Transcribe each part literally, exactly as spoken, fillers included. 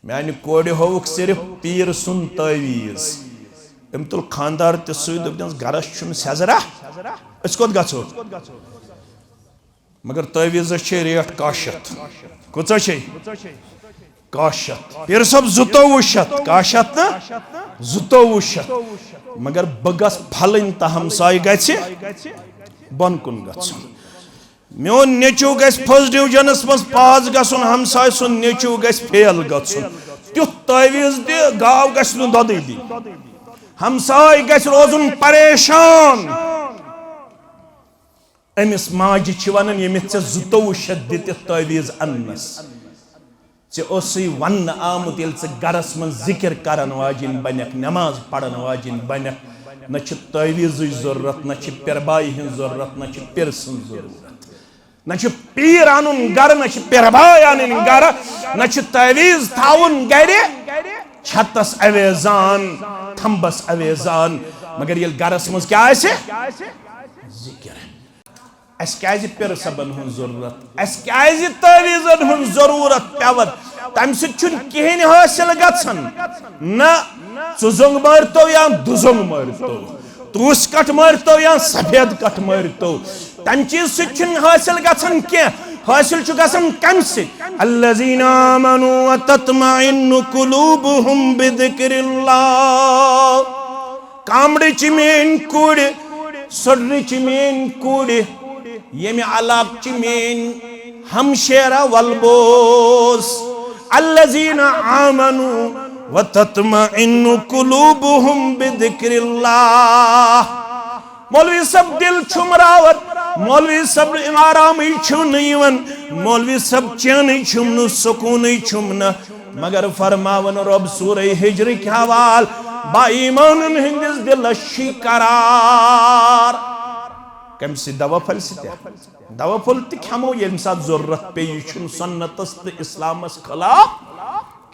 میانہِ کورِ ہووُکھ صرف پیٖر سُنٛد تعویٖذ۔ أمۍ تُل خانٛدار تہِ سۭتۍ، دوٚپنَس، "گرس چھُنہٕ سیٚزرا، أسۍ کوٚت گژھو؟" مگر تعویٖذس چھے ریٹ کاہ شیٚتھ۔ کۭژاہ چھے؟ کاہ شیٚتھ۔ پیٖر صٲب، زٕتووُہ شیٚتھ۔ کاہ شیٚتھ نہٕ، زٕتووُہ شیٚتھ۔ مگر بہٕ گژھٕ پھلٕنۍ تہٕ ہمسایہِ گژھِ بۄن کُن گژھُن۔ میون نیٚچو گژھِ فرسٹ ڈویژنس منٛز پاس گژھُن، ہمسایہِ سُنٛد نیٚچو گژھِ فیل گژھُن۔ تیُتھ تعویٖذ دِ، گاو گژھِ نہٕ دۄدٕے دِنۍ۔ ہمسایہِ گژھِ روزُن پریشان۔ أمِس ماجہِ چھِ ونان، ییٚمِس ژےٚ زٕتووُہ شیٚتھ دِتِتھ تعویٖذ اننس، ژےٚ اوسُے وننہٕ آمُت، ییٚلہِ ژٕ گرس منٛز ذِکِر کرن واجِنۍ بنکھ، نماز پرن واجِنۍ بنکھ، نہ چھِ تعویٖذٕچ ضروٗرت، نہ چھِ پِربایہِ ہٕنٛز ضروٗرت، نہ چھِ پِرٕ سٕنٛز ضروٗرت، نہ چھِ پیٖر انُن گرٕ، نہ چھِ پِرباے انٕنۍ گرٕ، نہ چھِ تعویٖذ تھاوُن گرِ، چھتس اویزان، تھمبس اویزان، مگر ییٚلہِ گرس منٛز کیٛاہ آسہِ؟ ذِکِر۔ اسہِ کیازِ پِرٕ صٲبن ہُنٛد ضروٗرت؟ اسہِ کیازِ تعویٖذن ہُنٛد ضروٗرت پیوان؟ تمہِ سۭتۍ چھُنہٕ کِہیٖنۍ حٲصِل گژھان۔ نہ، ژٕ زوٚنگ مٲرتو یا دُزوٚنگ مٲرتو، توٗسۍ کٹھ مٲرتو یا سفید کٹھ مٲرتو، تمہِ چیٖز سۭتۍ چھُنہٕ حٲصِل گژھان کینٛہہ۔ حٲصِل چھُ گژھان کمہِ سۭتۍ؟ الذین آمنوا وتطمئن قلوبهم بذکر اللہ۔ کامڑِ چھِ میٲنۍ کورِ، سۄڈرِ چھِ میٲنۍ کورِ، ییٚمہِ علاقہٕ چھِ میٲنۍ ہمشیرہ ولبوس۔ الذین آمنوا وتطمئن قلوبهم بذکر اللہ۔ مولوی صٲب دِل چھُم راوت، مولوی صٲب آرامٕے چھُم نہٕ یِوان، مولوی صٲب چینٕے چھُم نہٕ، سکوٗنٕے چھُم نہٕ۔ مگر فرماوان رۄب سورہ ہجرٕکۍ حوال، با ایمانن ہٕنٛدِس دِلس چھُے قرار۔ کمہِ سۭتۍ؟ دوا پھلہِ سۭتۍ۔ دوا پھوٚل تہِ کھٮ۪مو ییٚمہِ ساتہٕ ضروٗرت پیٚیہِ، یہِ چھُنہٕ سُنتس تہٕ اسلامس خلاف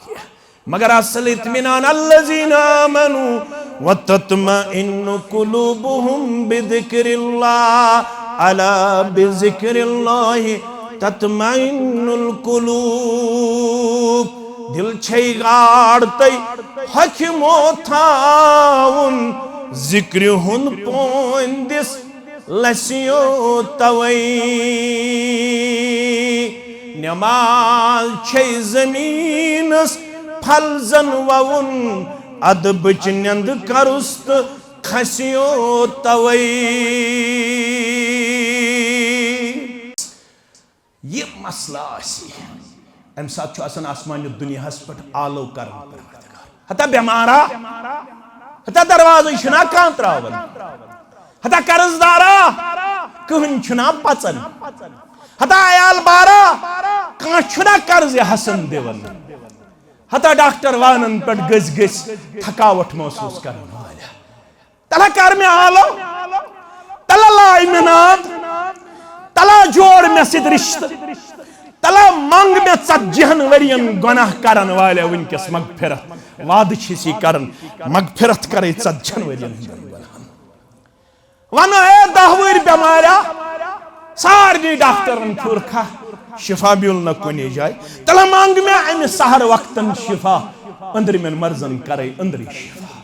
کینٛہہ۔ مگر اصل اطمینان، الذین آمنوا وتطمئن قلوبهم بذکر اللہ، الا بذکر اللہ تطمئن القلوب۔ دِل چھے گاڑ تہٕ ہۄکھِ مو تھاوُن، ذکرِ ہُنٛد پوندِس لسیو توے۔ نماز چھے زمینس پھل زن ووُن، ادبٕچ نٮ۪نٛد کرُس تہٕ کھسیو توے۔ یہِ مسلہٕ آسہِ، امہِ ساتہٕ چھُ آسان آسمانہِ دُنیاہس پٮ۪ٹھ آلو کران پروردگار۔ ہتا بٮ۪مارا، ہتا دروازے چھُنہ کانٛہہ تراوان، ہتا قرض دارا، کٕہٕنۍ چھُنہ پژان، ہتا عیال بارا، کانٛہہ چھُنہ قرض حسن دِوان، ہتا ڈاکٹر وانن پٮ۪ٹھ گٔژھۍ گٔژھۍ تھکاوٹھ محسوس کرن والیا۔ تلا کر مےٚ آلو، تلا لاے مےٚ ناد، تلا جوڑ مےٚ سۭتۍ رشتہٕ، تلا منگ مےٚ ژتجی ہن ؤرین گۄناہ کرن والیا وٕنکیٚس مغفرت۔ وعدٕ چھِ أسۍ یہِ کران، مغفرت کرے ژتجی ہن ؤرین ہٕنٛدٮ۪ن گۄناہن۔ ونہٕ ہے دہ وٕہٕرۍ بٮ۪ماریا، سارنٕے ڈاکٹرن پھیُر کھاہ، شفا میوٗل نہٕ کُنی جایہِ۔ تلا منگ مےٚ امہِ سحر وقتن شفا، أنٛدرِمٮ۪ن مرضن کرے أنٛدری شفا۔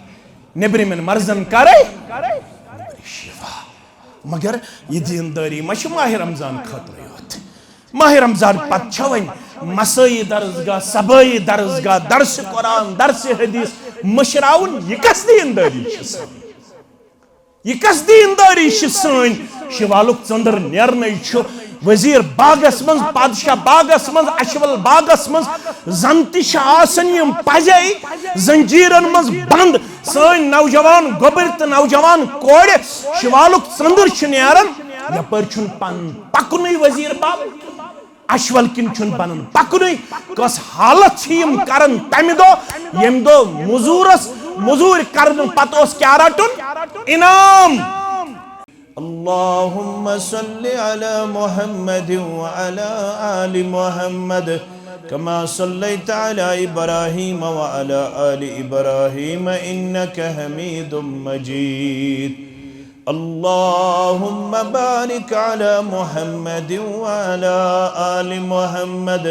نیبرِمٮ۪ن مرضن کرے شفا۔ مگر یہِ دیندٲری ما چھِ ماہِ رمضان خٲطرٕ یوت؟ ماہِ رمضان پتہٕ چھےٚ وۄنۍ مسٲیی درسگاہ، صبٲیی درسگاہ، درس قرآن، درس حدیث مٔشراوُن، یہِ کس دیندٲری چھِ سٲنۍ؟ یہِ کس دیندٲری چھِ سٲنۍ؟ شِوالُک ژٔنٛدٕر نیرنَے چھُ وزیر باغس منٛز، بادشاہ باغس منٛز، اچھول باغس منٛز۔ زن تہِ چھِ آسان یِم پزے زنجیرن منٛز بند۔ سٲنۍ نوجوان گوٚبٕرۍ تہٕ نوجوان کورِ، شِوالُک ژٔنٛدٕر چھِ نیران، یپٲرۍ چھُنہٕ پن پکنُے وزیر باغ۔ اچھول کِنۍ چھُنہٕ بنان پکنُے۔ کۄس حالت چھِ یِم کران تمہِ دۄہ، ییٚمہِ دۄہ مزوٗرس مزوٗرۍ کرنہٕ پتہٕ اوس کیٛاہ رٹُن؟ انعام۔ اللهم صل على محمد وعلى آل محمد كما صليت على إبراهيم وعلى آل إبراهيم إنك حميد مجيد. اللهم بارك على محمد وعلى آل محمد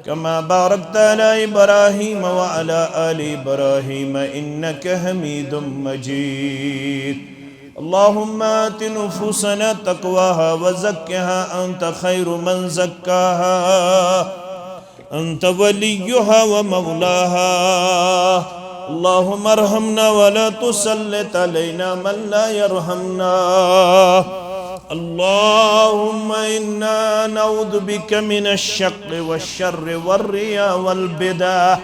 كما باركت على إبراهيم وعلى آل إبراهيم إنك حميد مجيد. اللهم آت نفوسنا تقواها وزكها أنت خير من زكاها أنت وليها ومولاها. اللهم ارحمنا ولا تسلط علينا من لا يرحمنا. اللهم إنا نعوذ بك من الشق والشر والرياء والبدع.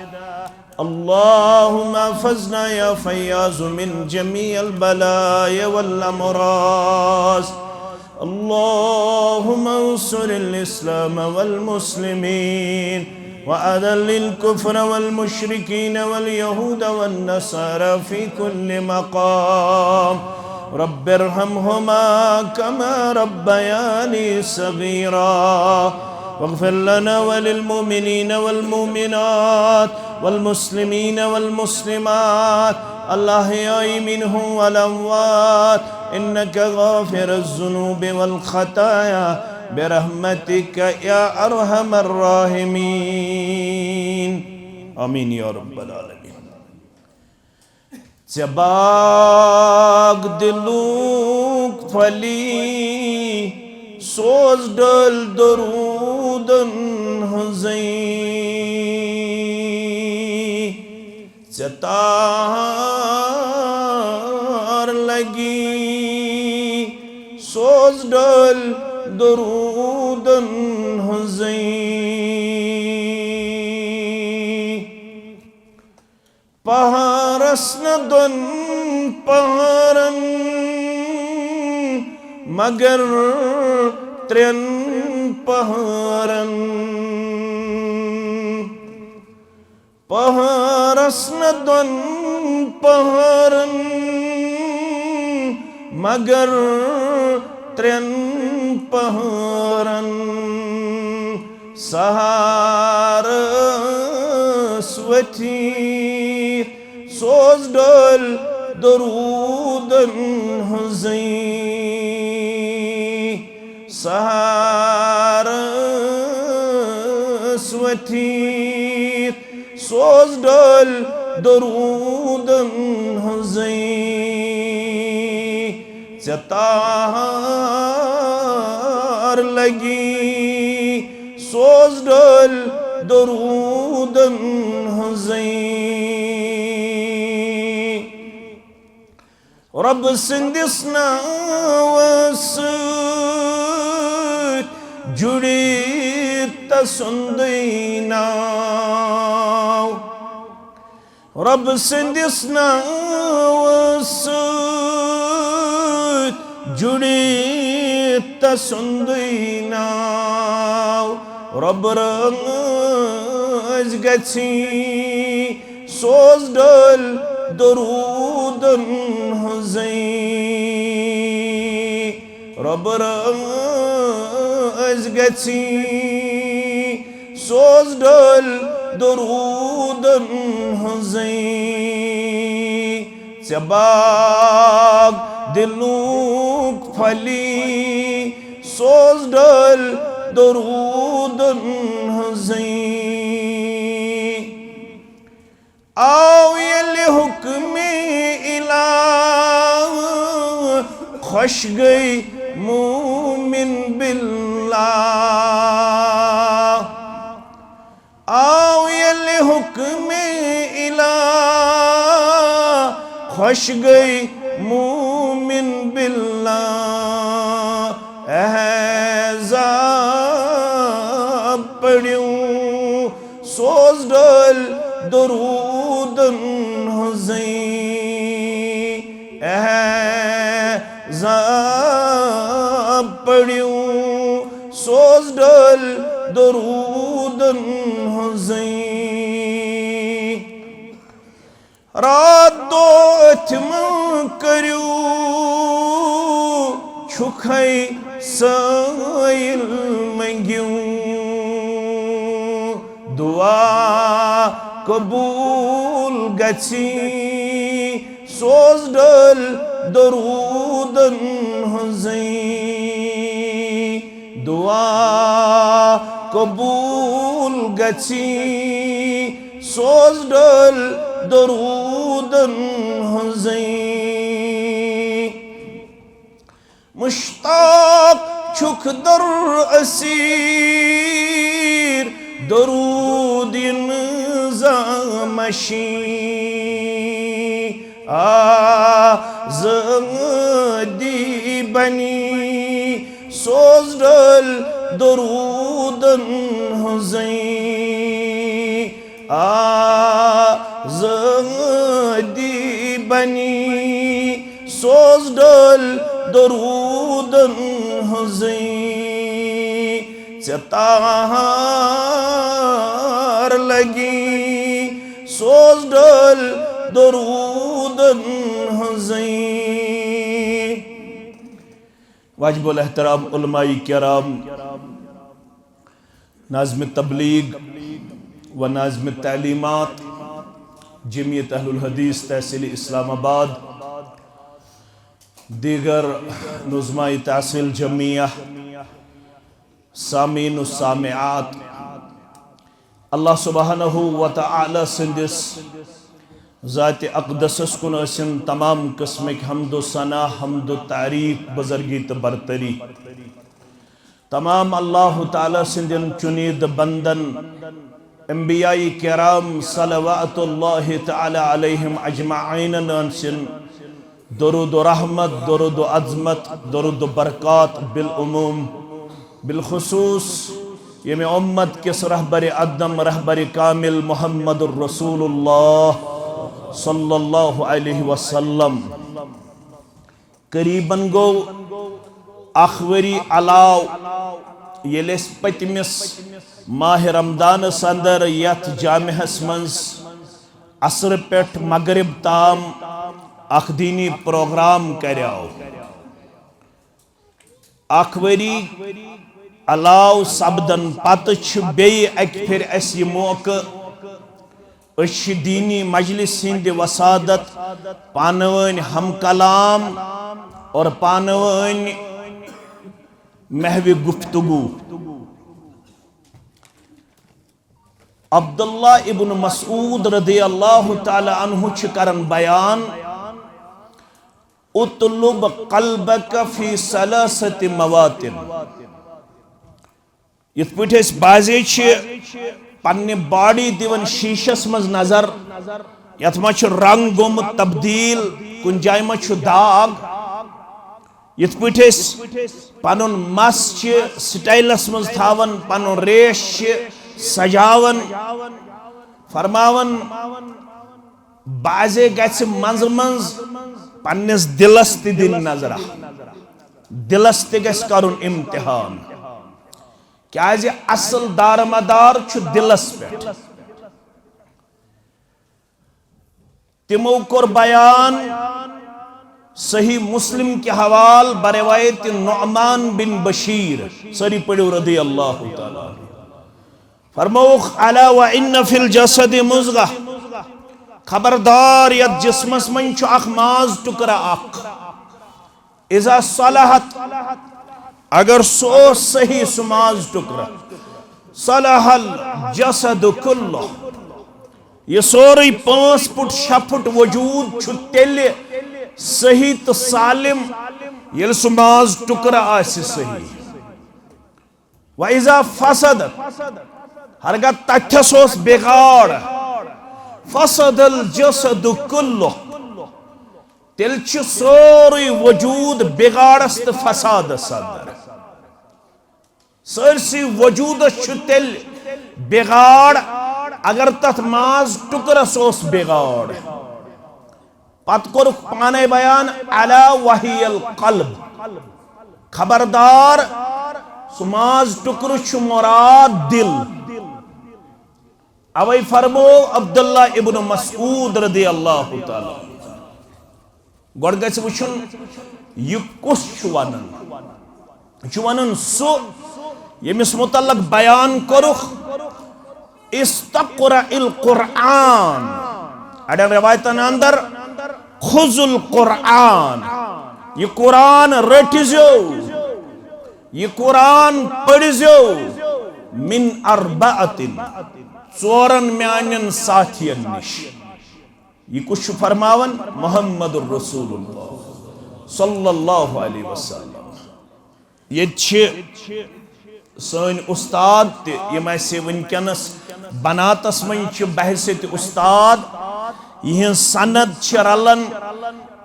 اللهم احفظنا يا فياض من جميع البلايا والأمراض. اللهم انصر الإسلام والمسلمين، وأذل الكفر والمشركين واليهود والنصارى في كل مقام. رب ارحمهما كما ربياني صغيرا. واغفر لنا وللمؤمنين والمؤمنات والمسلمين والمسلمات الأحياء منهم والأموات إنك غافر الذنوب والخطايا برحمتك يا أرحم الراحمين. آمين يا رب العالمين. ژےٚ باغ دِلُک پھلی، سوز ڈٔلۍ دروٗدن ہٕنٛزٕے۔ ژےٚ تار لگی، سوز ڈٔلۍ دروٗدن ہٕنٛزٕے۔ پہارس نہ دۄن پہارن، مگر ترٛٮ۪ن پہارن۔ پہارس نہ دۄن پہارن، مگر ترٛٮ۪ن پہارن۔ سہارس ؤتھِتھ سوز ڈٔلۍ دروٗدن ہٕنٛزٕے۔ سہارس ؤتھِتھ سوز ڈٔلۍ دروٗدن ہٕنٛزٕے۔ ژےٚ تار لگی، سوز ڈٔلۍ دروٗدن ہٕنٛزٕے۔ رۄب سٕنٛدِس ناوس سۭتۍ جُڑِتھ تسُنٛدٕے ناو۔ رۄب سٕنٛدِس ناوس سۭتۍ جُڑِتھ تسُنٛدٕے ناو۔ رۄب رٲضۍ گژھی، سوز ڈٔلۍ دروٗدن ہٕنٛزٕے۔ رۄب رٲضۍ گژھی، سوز ڈٔلۍ دروٗدن ہٕنٛزٕے۔ ژےٚ باغ دِلُک پھلی، سوز ڈٔلۍ دروٗدن ہٕنٛزٕے۔ آو ییٚلہِ حُکمِ الٰہ، خۄش گٔے مومن باللہ۔ آو ییٚلہِ حُکمِ الٰہ، خۄش گٔے مومن باللہ۔ احزاب پٔرِو، سوز ڈٔلۍ دروٗدن ہٕنٛزٕے۔ احزاب پٔرِو، سوز ڈٔلۍ دروٗدن ہٕنٛزٕے۔ راتھ دۄہ أتھۍ منٛز کٔرِو، چھُکھَے سٲیِل مٔنٛگِو۔ دُعا قبوٗل گژھی، سوز ڈٔلۍ دروٗدن ہٕنٛزٕے۔ دُعا قبوٗل گژھی، سوز ڈٲلۍ درودن ہٕنٛزٕے۔ مشتاق چھُکھ در اسیر، درود نظام شی۔ آ زندی بنی، سوز ڈل درودن ہٕنٛزٕے۔ آ زندی بنی، سوز ڈل درودن ہٕنٛزٕے۔ ژےٚ تار لگی، سوز ڈل درودن ہٕنٛزٕے۔ واجب الاحترام علماء کرام، ناظم تبلیغ و ناظم تعلیمات جمعیت اہل الحدیث تحصیل اسلام آباد، دیگر نظماء تحصیل جمعیہ، سامعین و سامعات، اللہ سبحانہ و تعالی سٕنٛدِس ذات اقدسس کُن ٲسِن تمام قٕسمٕکۍ حمد و ثنا، حمد و تعریف، بزرگی تہٕ برتری۔ تمام اللہ تعالی سٕنٛدٮ۪ن چُنیٖدٕ بندن، انبیاء کرام صلوات اللہ تعالی علیہم اجمعینن ٲسِن درود و رحمت، درود و عظمت، درود و برکات بالعموم، بالخصوص ییٚمہِ امت کِس رہبر اعظم، رہبر کامل محمد الرسول اللہ صلی اللہ علیہ وسلم۔ قریباً گوٚو اکھ ؤری علاوٕ ییٚلہِ أسۍ پٔتمِس ماہ رمضانس اندر یتھ جامعس منٛز عصرٕ پٮ۪ٹھ مغرب تام اکھ دینی پروگرام کریو۔ اکھ ؤری علاوٕ سپدن پتہٕ چھُ بیٚیہِ اکہِ پھِرِ اسہِ یہِ موقعہٕ۔ أسۍ چھِ دینی مجلس ہٕنٛدِ وسادت پانہٕ وٲنۍ ہم کلام اور پانہٕ وٲنۍ محو گفتگو۔ عبداللہ ابن مسعود رضی اللہ تعالی عنہ چھِ کران بیان، "اطلب قلبک فی ثلاثۃ مواطن"۔ یِتھ پٲٹھۍ أسۍ بعضے چھِ پننہِ باڈی دِوان شیٖشس منٛز نظر، یتھ منٛز چھُ رنگ گوٚمُت تبدیل، کُنہِ جایہِ منٛز چھُ داغ، یِتھ پٲٹھۍ أسۍ پنُن مس چھِ سٹائلس منٛز تھاوان، پنُن ریش چھِ سجاوان، فرماوان، بعضے گژھِ منٛزٕ منٛزٕ پننِس دِلس تہِ دِنۍ نظرہ، دِلس تہِ گژھِ کرُن امتحان، کیازِ اصل دارمدار چھُ دِلس پٮ۪ٹھ۔ تِمو کوٚر بیان صحیح مسلم کہِ حوال بروایت نعمان بن بشیر، سٲری پٔرِو رضی اللہ تعالیٰ عنہ۔ فرمووُکھ، "الا و ان فی الجسد مضغہ"، خبردار، یتھ جسمس منٛز چھُ اکھ ماز ٹُکرٕ اکھ۔ اذا صلحت، اگر سُہ اوس صحیح، سُہ ماز ٹُکرٕ، صلح الجسد کلہ، یہِ سورُے پانٛژھ فُٹ شےٚ فُٹ وجوٗد چھُ تیٚلہِ صحیح تہٕ سالم، ییٚلہِ سُہ ماز ٹُکرٕ آسہِ صحیح۔ و اذا فسدت، ہرگاہ تتھس اوس بگاڑ، فسد الجسد کلہ، تیٚلہِ چھُ سورُے وجوٗد بگاڑس تہٕ فسادس اندر۔ سٲرسٕے وجوٗدس چھُ تیٚلہِ بگاڑ، اگر تتھ ماز ٹُکرس اوس بگاڑ۔ پتہٕ کوٚرُکھ پانے بیان، الا وہی القلب، خبردار، سُہ ماز ٹُکرٕ چھُ مراد دِل۔ اوے فرمو عبداللہ ابن مسعود رضی اللہ تعالیٰ عنہ۔ گۄڈٕ گژھِ وٕچھُن، یہِ کُس چھُ ونان؟ یہِ چھُ ونان سُہ، ییٚمِس متعلق بیان کوٚرُکھ، "استقرأ القرآن"۔ اڑٮ۪ن روایتن اندر، "خذ القرآن"، یہِ قرآن رٔٹۍ زیو۔ یہِ قرآن پٔرۍزیو، من اربعۃ، ژورن میانٮ۪ن ساتھین نِش۔ یہِ کُس چھُ فرماوان؟ محمد رسول اللہ صلی اللہ علیہ وسلم۔ ییٚتہِ چھِ سٲنۍ اُستاد تہِ، یِم اَسہِ وٕنکیٚنَس بناتَس منٛز چھِ بحیثیت اُستاد، یِہٕنٛز سند چھِ رلان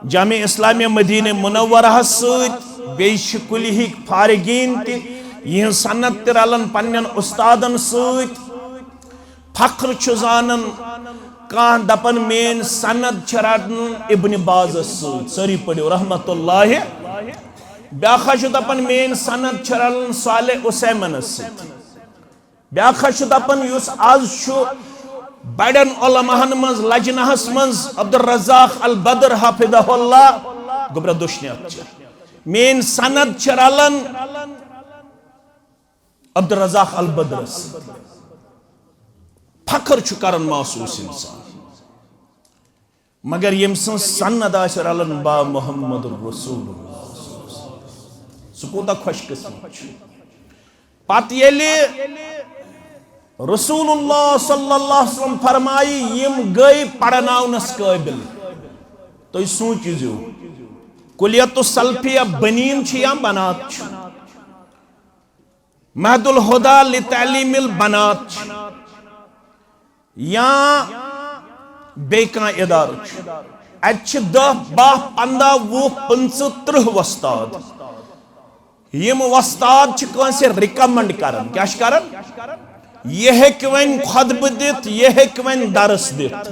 جامع اسلامیہ مدینہ منورہس سۭتۍ، بیٚیہِ چھِ کُلِہٕکۍ فارغین تہِ، یِہٕنٛز سند تہِ رلان پننٮ۪ن اُستادن سۭتۍ۔ فخر چھُ زانان کانٛہہ دپان میٲنۍ سند چھِ رٹان ابن بازس سۭتۍ، سٲری پٔرِو رحمت اللہ۔ بیٛاکھ ہا چھُ دپان میٲنۍ سند چھِ رلان صالح عثیمینس سۭتۍ۔ بیٛاکھ ہا چھُ دپان یُس از چھُ بڑٮ۪ن علماہن منٛز لجناہس منٛز عبدالرزاق البدر حفظہ اللہ، گوٚبرا دُشنیات چھِ، میٲنۍ سند چھِ رلان عبدالرزاق البدرس سۭتۍ۔ فخر چھُ کران محسوس انسان۔ مگر ییٚمۍ سٕنٛز سند آسہِ رلان با محمد رسول اللہ، سُہ کوٗتاہ خۄش قسمت چھُ۔ پتہٕ ییٚلہِ رسول اللہ صلی اللہ علیہ وسلم فرمایہِ، یِم گٔے پرناونس قٲبِل۔ تُہۍ سوٗنٛچِزیو، کلیت السلفیہ بنیٖن چھِ یا بنات چھِ؟ مہد الہدیٰ لتعلیم البنات چھِ یا بیٚیہِ کانٛہہ ادارٕ چھُ، اتہِ چھِ دَہ، باہ، پنٛداہ، وُہ، پٕنٛژٕہ، ترٕٛہ وۄستاد۔ یِم وۄستاد چھِ کٲنٛسہِ recommend کران، کیٛاہ چھِ کران؟ یہِ ہیٚکہِ وۄنۍ خطبہٕ دِتھ، یہِ ہیٚکہِ وۄنۍ درس دِتھ۔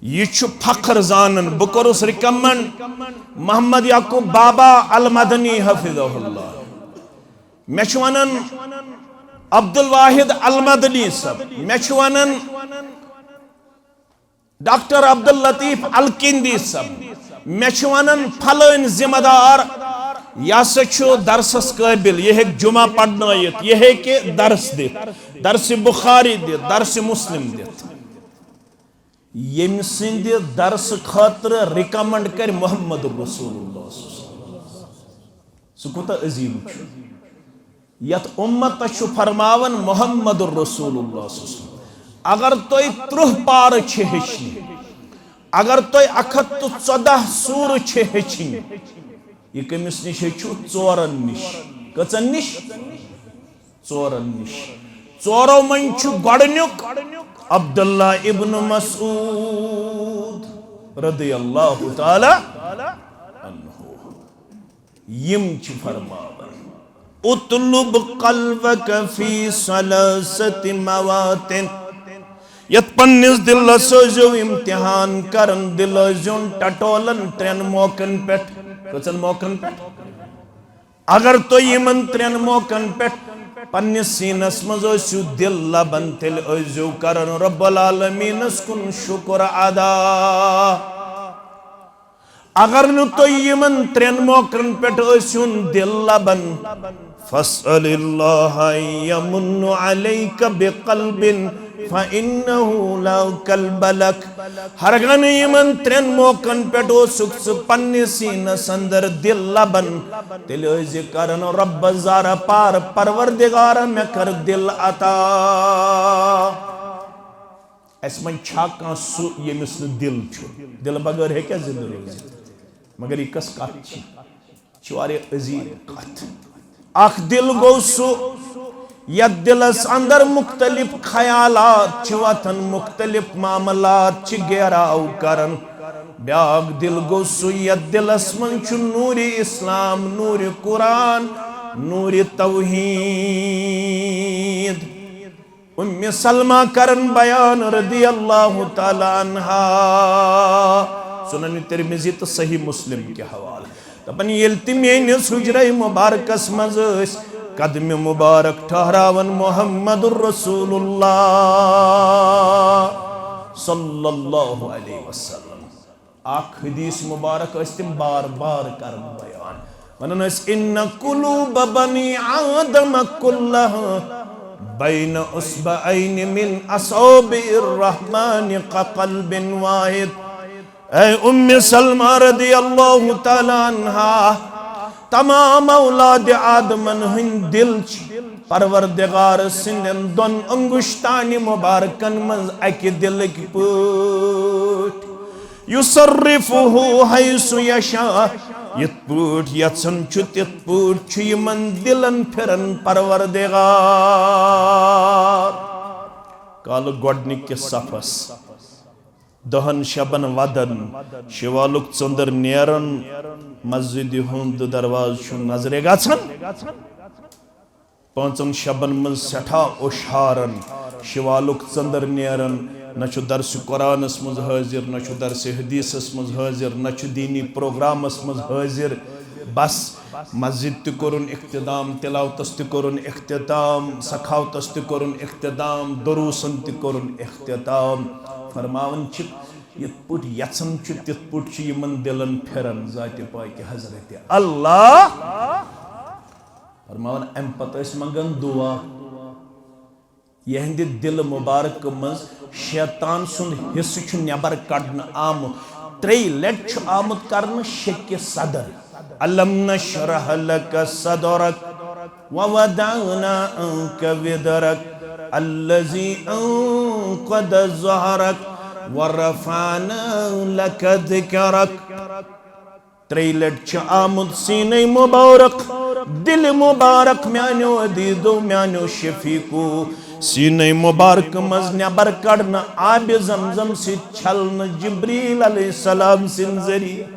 یہِ چھُ فخر زانان، بہٕ کوٚرُس recommend محمد یعقوب بابا المدنی حفظہ اللہ۔ مےٚ چھُ ونان عبدالواحد المدنی صٲب، مےٚ چھُ ونان ڈاکٹر عبداللطیف الکندی صٲب، مےٚ چھُ ونان پھلٲنۍ ذمہ دار، یہِ ہسا چھُ درسس قٲبِل، یہِ ہیٚکہِ جمعہ پرنٲیِتھ، یہِ ہیٚکہِ درس دِتھ، درس بخاری دِتھ، درس مسلم دِتھ۔ ییٚمہِ سٕنٛدِ درسہٕ خٲطرٕ recommend کرِ محمد رسول اللہ صلی اللہ علیہ وسلم۔ سُہ کوٗتاہ عظیٖم چھُ۔ یتھ امتس چھُ فرماوان محمد رسول اللہ صلی اللہ علیہ وسلم۔ اگر تُہۍ ترٕٛہ پارٕ چھِ ہیٚچھنہِ، اگر تُہۍ اکھ ہتھ تہٕ ژۄداہ سورٕ چھِ ہیٚچھِنۍ، یہِ کٔمِس نِش ہیٚچھِو؟ ژورن نِش۔ کٔژن نِش؟ ژورن نِش۔ ژورو منٛز چھُ گۄڈٕنیُک عبداللہ ابن مسعود رضی اللہ تعالیٰ عنہ۔ یِم چھِ فرماوان، اطلب قلبک فی ثلاثۃ مواطن۔ یتھ پننِس دلس ٲسۍزیو امتحان کران، دل ٲسۍزیون ٹٹولان ترٛٮ۪ن موقعن پٮ۪ٹھ۔ کٔژن موقعن پٮ۪ٹھ؟ اگر تُہۍ یِمن ترٛٮ۪ن موقعن پٮ۪ٹھ پننِس سیٖنس منٛز ٲسِو دِل لبان، تیٚلہِ ٲسۍزیو کران رب العالمیٖنس کُن شُکر ادا۔ اگر نہٕ تُہۍ یِمن ترٛٮ۪ن موقعن پٮ۪ٹھ ٲسِو دِل لبان، فاسأل اللہ ان یمن علیک بقلب فإنه لا قلب لك۔ ہرگاہ نہٕ یِمن ترٛٮ۪ن موقعن پٮ۪ٹھ اوسُکھ ژٕ پننِس سیٖنس اندر دِل لبان، تیٚلہِ ٲسۍ زِ کران رۄبس زارٕ پار، پروردگارا، مےٚ کر دِل عطا۔ اسہِ منٛز چھا کانٛہہ سُہ ییٚمِس نہٕ دِل چھُ؟ دِلہٕ بغٲر ہیٚکیٛاہ زِندٕ روٗزِتھ؟ مگر یہِ کۄس کتھ چھِ؟ چھِ واریاہ عظیٖم کتھ۔ اکھ دِل گوٚو سُہ یتھ دِلس اندر مختلف خیالات چھِ وۄتھان، مختلف معاملات چھِ گیراو کران۔ بیاکھ دِل گوٚو سُہ یتھ دِلس منٛز چھُ نوٗرِ اسلام، نوٗرِ قرآن، نوٗرِ توحید۔ ام سلمہ کرن بیان رضی اللہ تعالیٰ عنہا، سنن ترمذی تہٕ صحیح مسلم کہِ حوالہٕ۔ دپان، ییٚلہِ تہِ میٲنِس حجرہ مبارکس منٛز ٲسۍ قدمِ مبارک ٹھہراوان محمد رسول اللہ صلی اللہ علیہ وسلم۔ اکھ حدیث مبارک ٲسۍ تِم بار بار کران بیان، ونان ٲسۍ، ان قلوب بنی آدم کلہا بین اصبعین من اصابع الرحمن کقلب واحد۔ اے ام سلمہ رضی اللہ تعالیٰ عنہا، تمام اولاد آدمن ہٕنٛدۍ دِل چھِ پروردگار سٕنٛدٮ۪ن دۄن انگشتانہِ مبارکن منٛز اکہِ دِلٕکۍ پٲٹھۍ۔ یصرفہ حیث یشاء، یِتھ پٲٹھۍ یژھان چھُ تِتھ پٲٹھۍ چھُ یِمن دِلن پھِران پروردگار۔ کالہٕ گۄڈٕنِکِس صفس، دہن شبن ودن، شوالُک ژٔنٛدٕر نیران، مسجدِ ہُنٛد دروازٕ چھُ نظرِ گژھان۔ پانٛژن شبن منٛز سٮ۪ٹھاہ اوٚش ہاران، شوالُک ژٔنٛدٕر نیران، نہ چھُ درسِ قرآنس منٛز حٲضِر، نہ چھُ درسِ حدیثس منٛز حٲضِر، نہ چھُ دیٖنی پروگرامس منٛز حٲضِر۔ بس، مسجد تہِ کوٚرُن اختتام، تلاوتس تہِ کوٚرُن اختتام، سخاوتس تہِ کوٚرُن اختتام، دروسن تہِ کوٚرُن اختتام۔ فرماوان چھِ، یِتھ پٲٹھۍ یژھان چھُ، تِتھ پٲٹھۍ چھُ یِمن دِلن پھِران ذاتِ پاکہِ حضرت اللہ۔ فرماوان، امہِ پتہٕ ٲسۍ منٛگان دُعا۔ یِہنٛدِ دِلہٕ مُبارکہٕ منٛز شیطان سُنٛد حصہٕ چھُ نٮ۪بر کڑنہٕ آمُت۔ ترٛیٚیہِ لٹہِ چھُ آمُت کرنہٕ شکہِ صدر۔ الم نشرح لک صدرک ووضعنا عنک وزرک الذی انقض ظہرک ورفعنا لک ذکرک۔ ترٛیٚیہِ لٹہِ چھِ آمُت سیٖنے مُبارک، دِلہِ مُبارک میٛانیو عزیٖزو، میٛانیو شفیقو، سیٖنے مُبارکہٕ منٛز نٮ۪بر کڑنہٕ آبِ زمزم سۭتۍ چھلنہٕ جبریل علیہ السلام سٕنٛدِ ذٔریعہٕ۔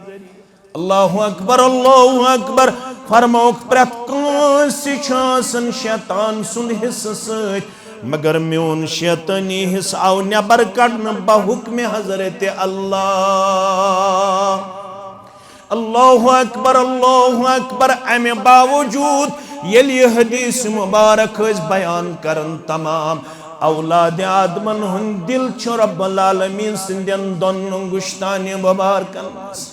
اللہ اکبر، اللہ اکبر۔ فرموکھ، پرٛٮ۪تھ کٲنٛسہِ چھُ آسان شیطان سُنٛد حصہٕ سۭتۍ، مگر میون شیطٲنی حصہٕ آو نٮ۪بر کڑنہٕ بحکمِ حضرت اللہ۔ اللہ اکبر، اللہ اکبر۔ امہِ باوجود ییٚلہِ یہِ حدیث مبارک ٲسۍ بیان کران، تمام اولادِ آدمن ہُنٛد دِل چھُ رب العالمین سٕنٛدٮ۪ن دۄن انگشتانہِ مبارکن منٛز۔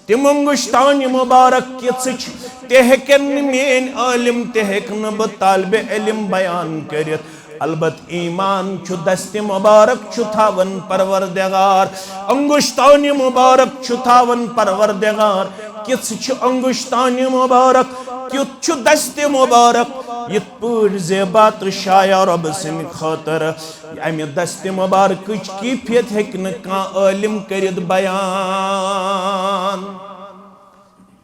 تِم انگشتانہِ مبارک کِژھٕ چھِ، تہِ ہیٚکن نہٕ میٲنۍ عٲلم، تہِ ہیٚکہٕ نہٕ بہٕ طالبِ علم بیان کٔرِتھ۔ البتہٕ ایمان چھُ دستِ مبارک چھُ تھاوان پروردگار، انگشتانہِ مبارک چھُ تھاوان پروردگار۔ کِژھٕ چھِ انگشتانہِ مبارک، کیُتھ چھُ دستِ مبارک، یِتھ پٲٹھۍ زیبا تہٕ شایع رۄب سٕنٛدِ خٲطرٕ۔ امہِ دستِ مبارکٕچ کیفیت ہیٚکہِ نہٕ کانٛہہ عٲلم کٔرِتھ بیان۔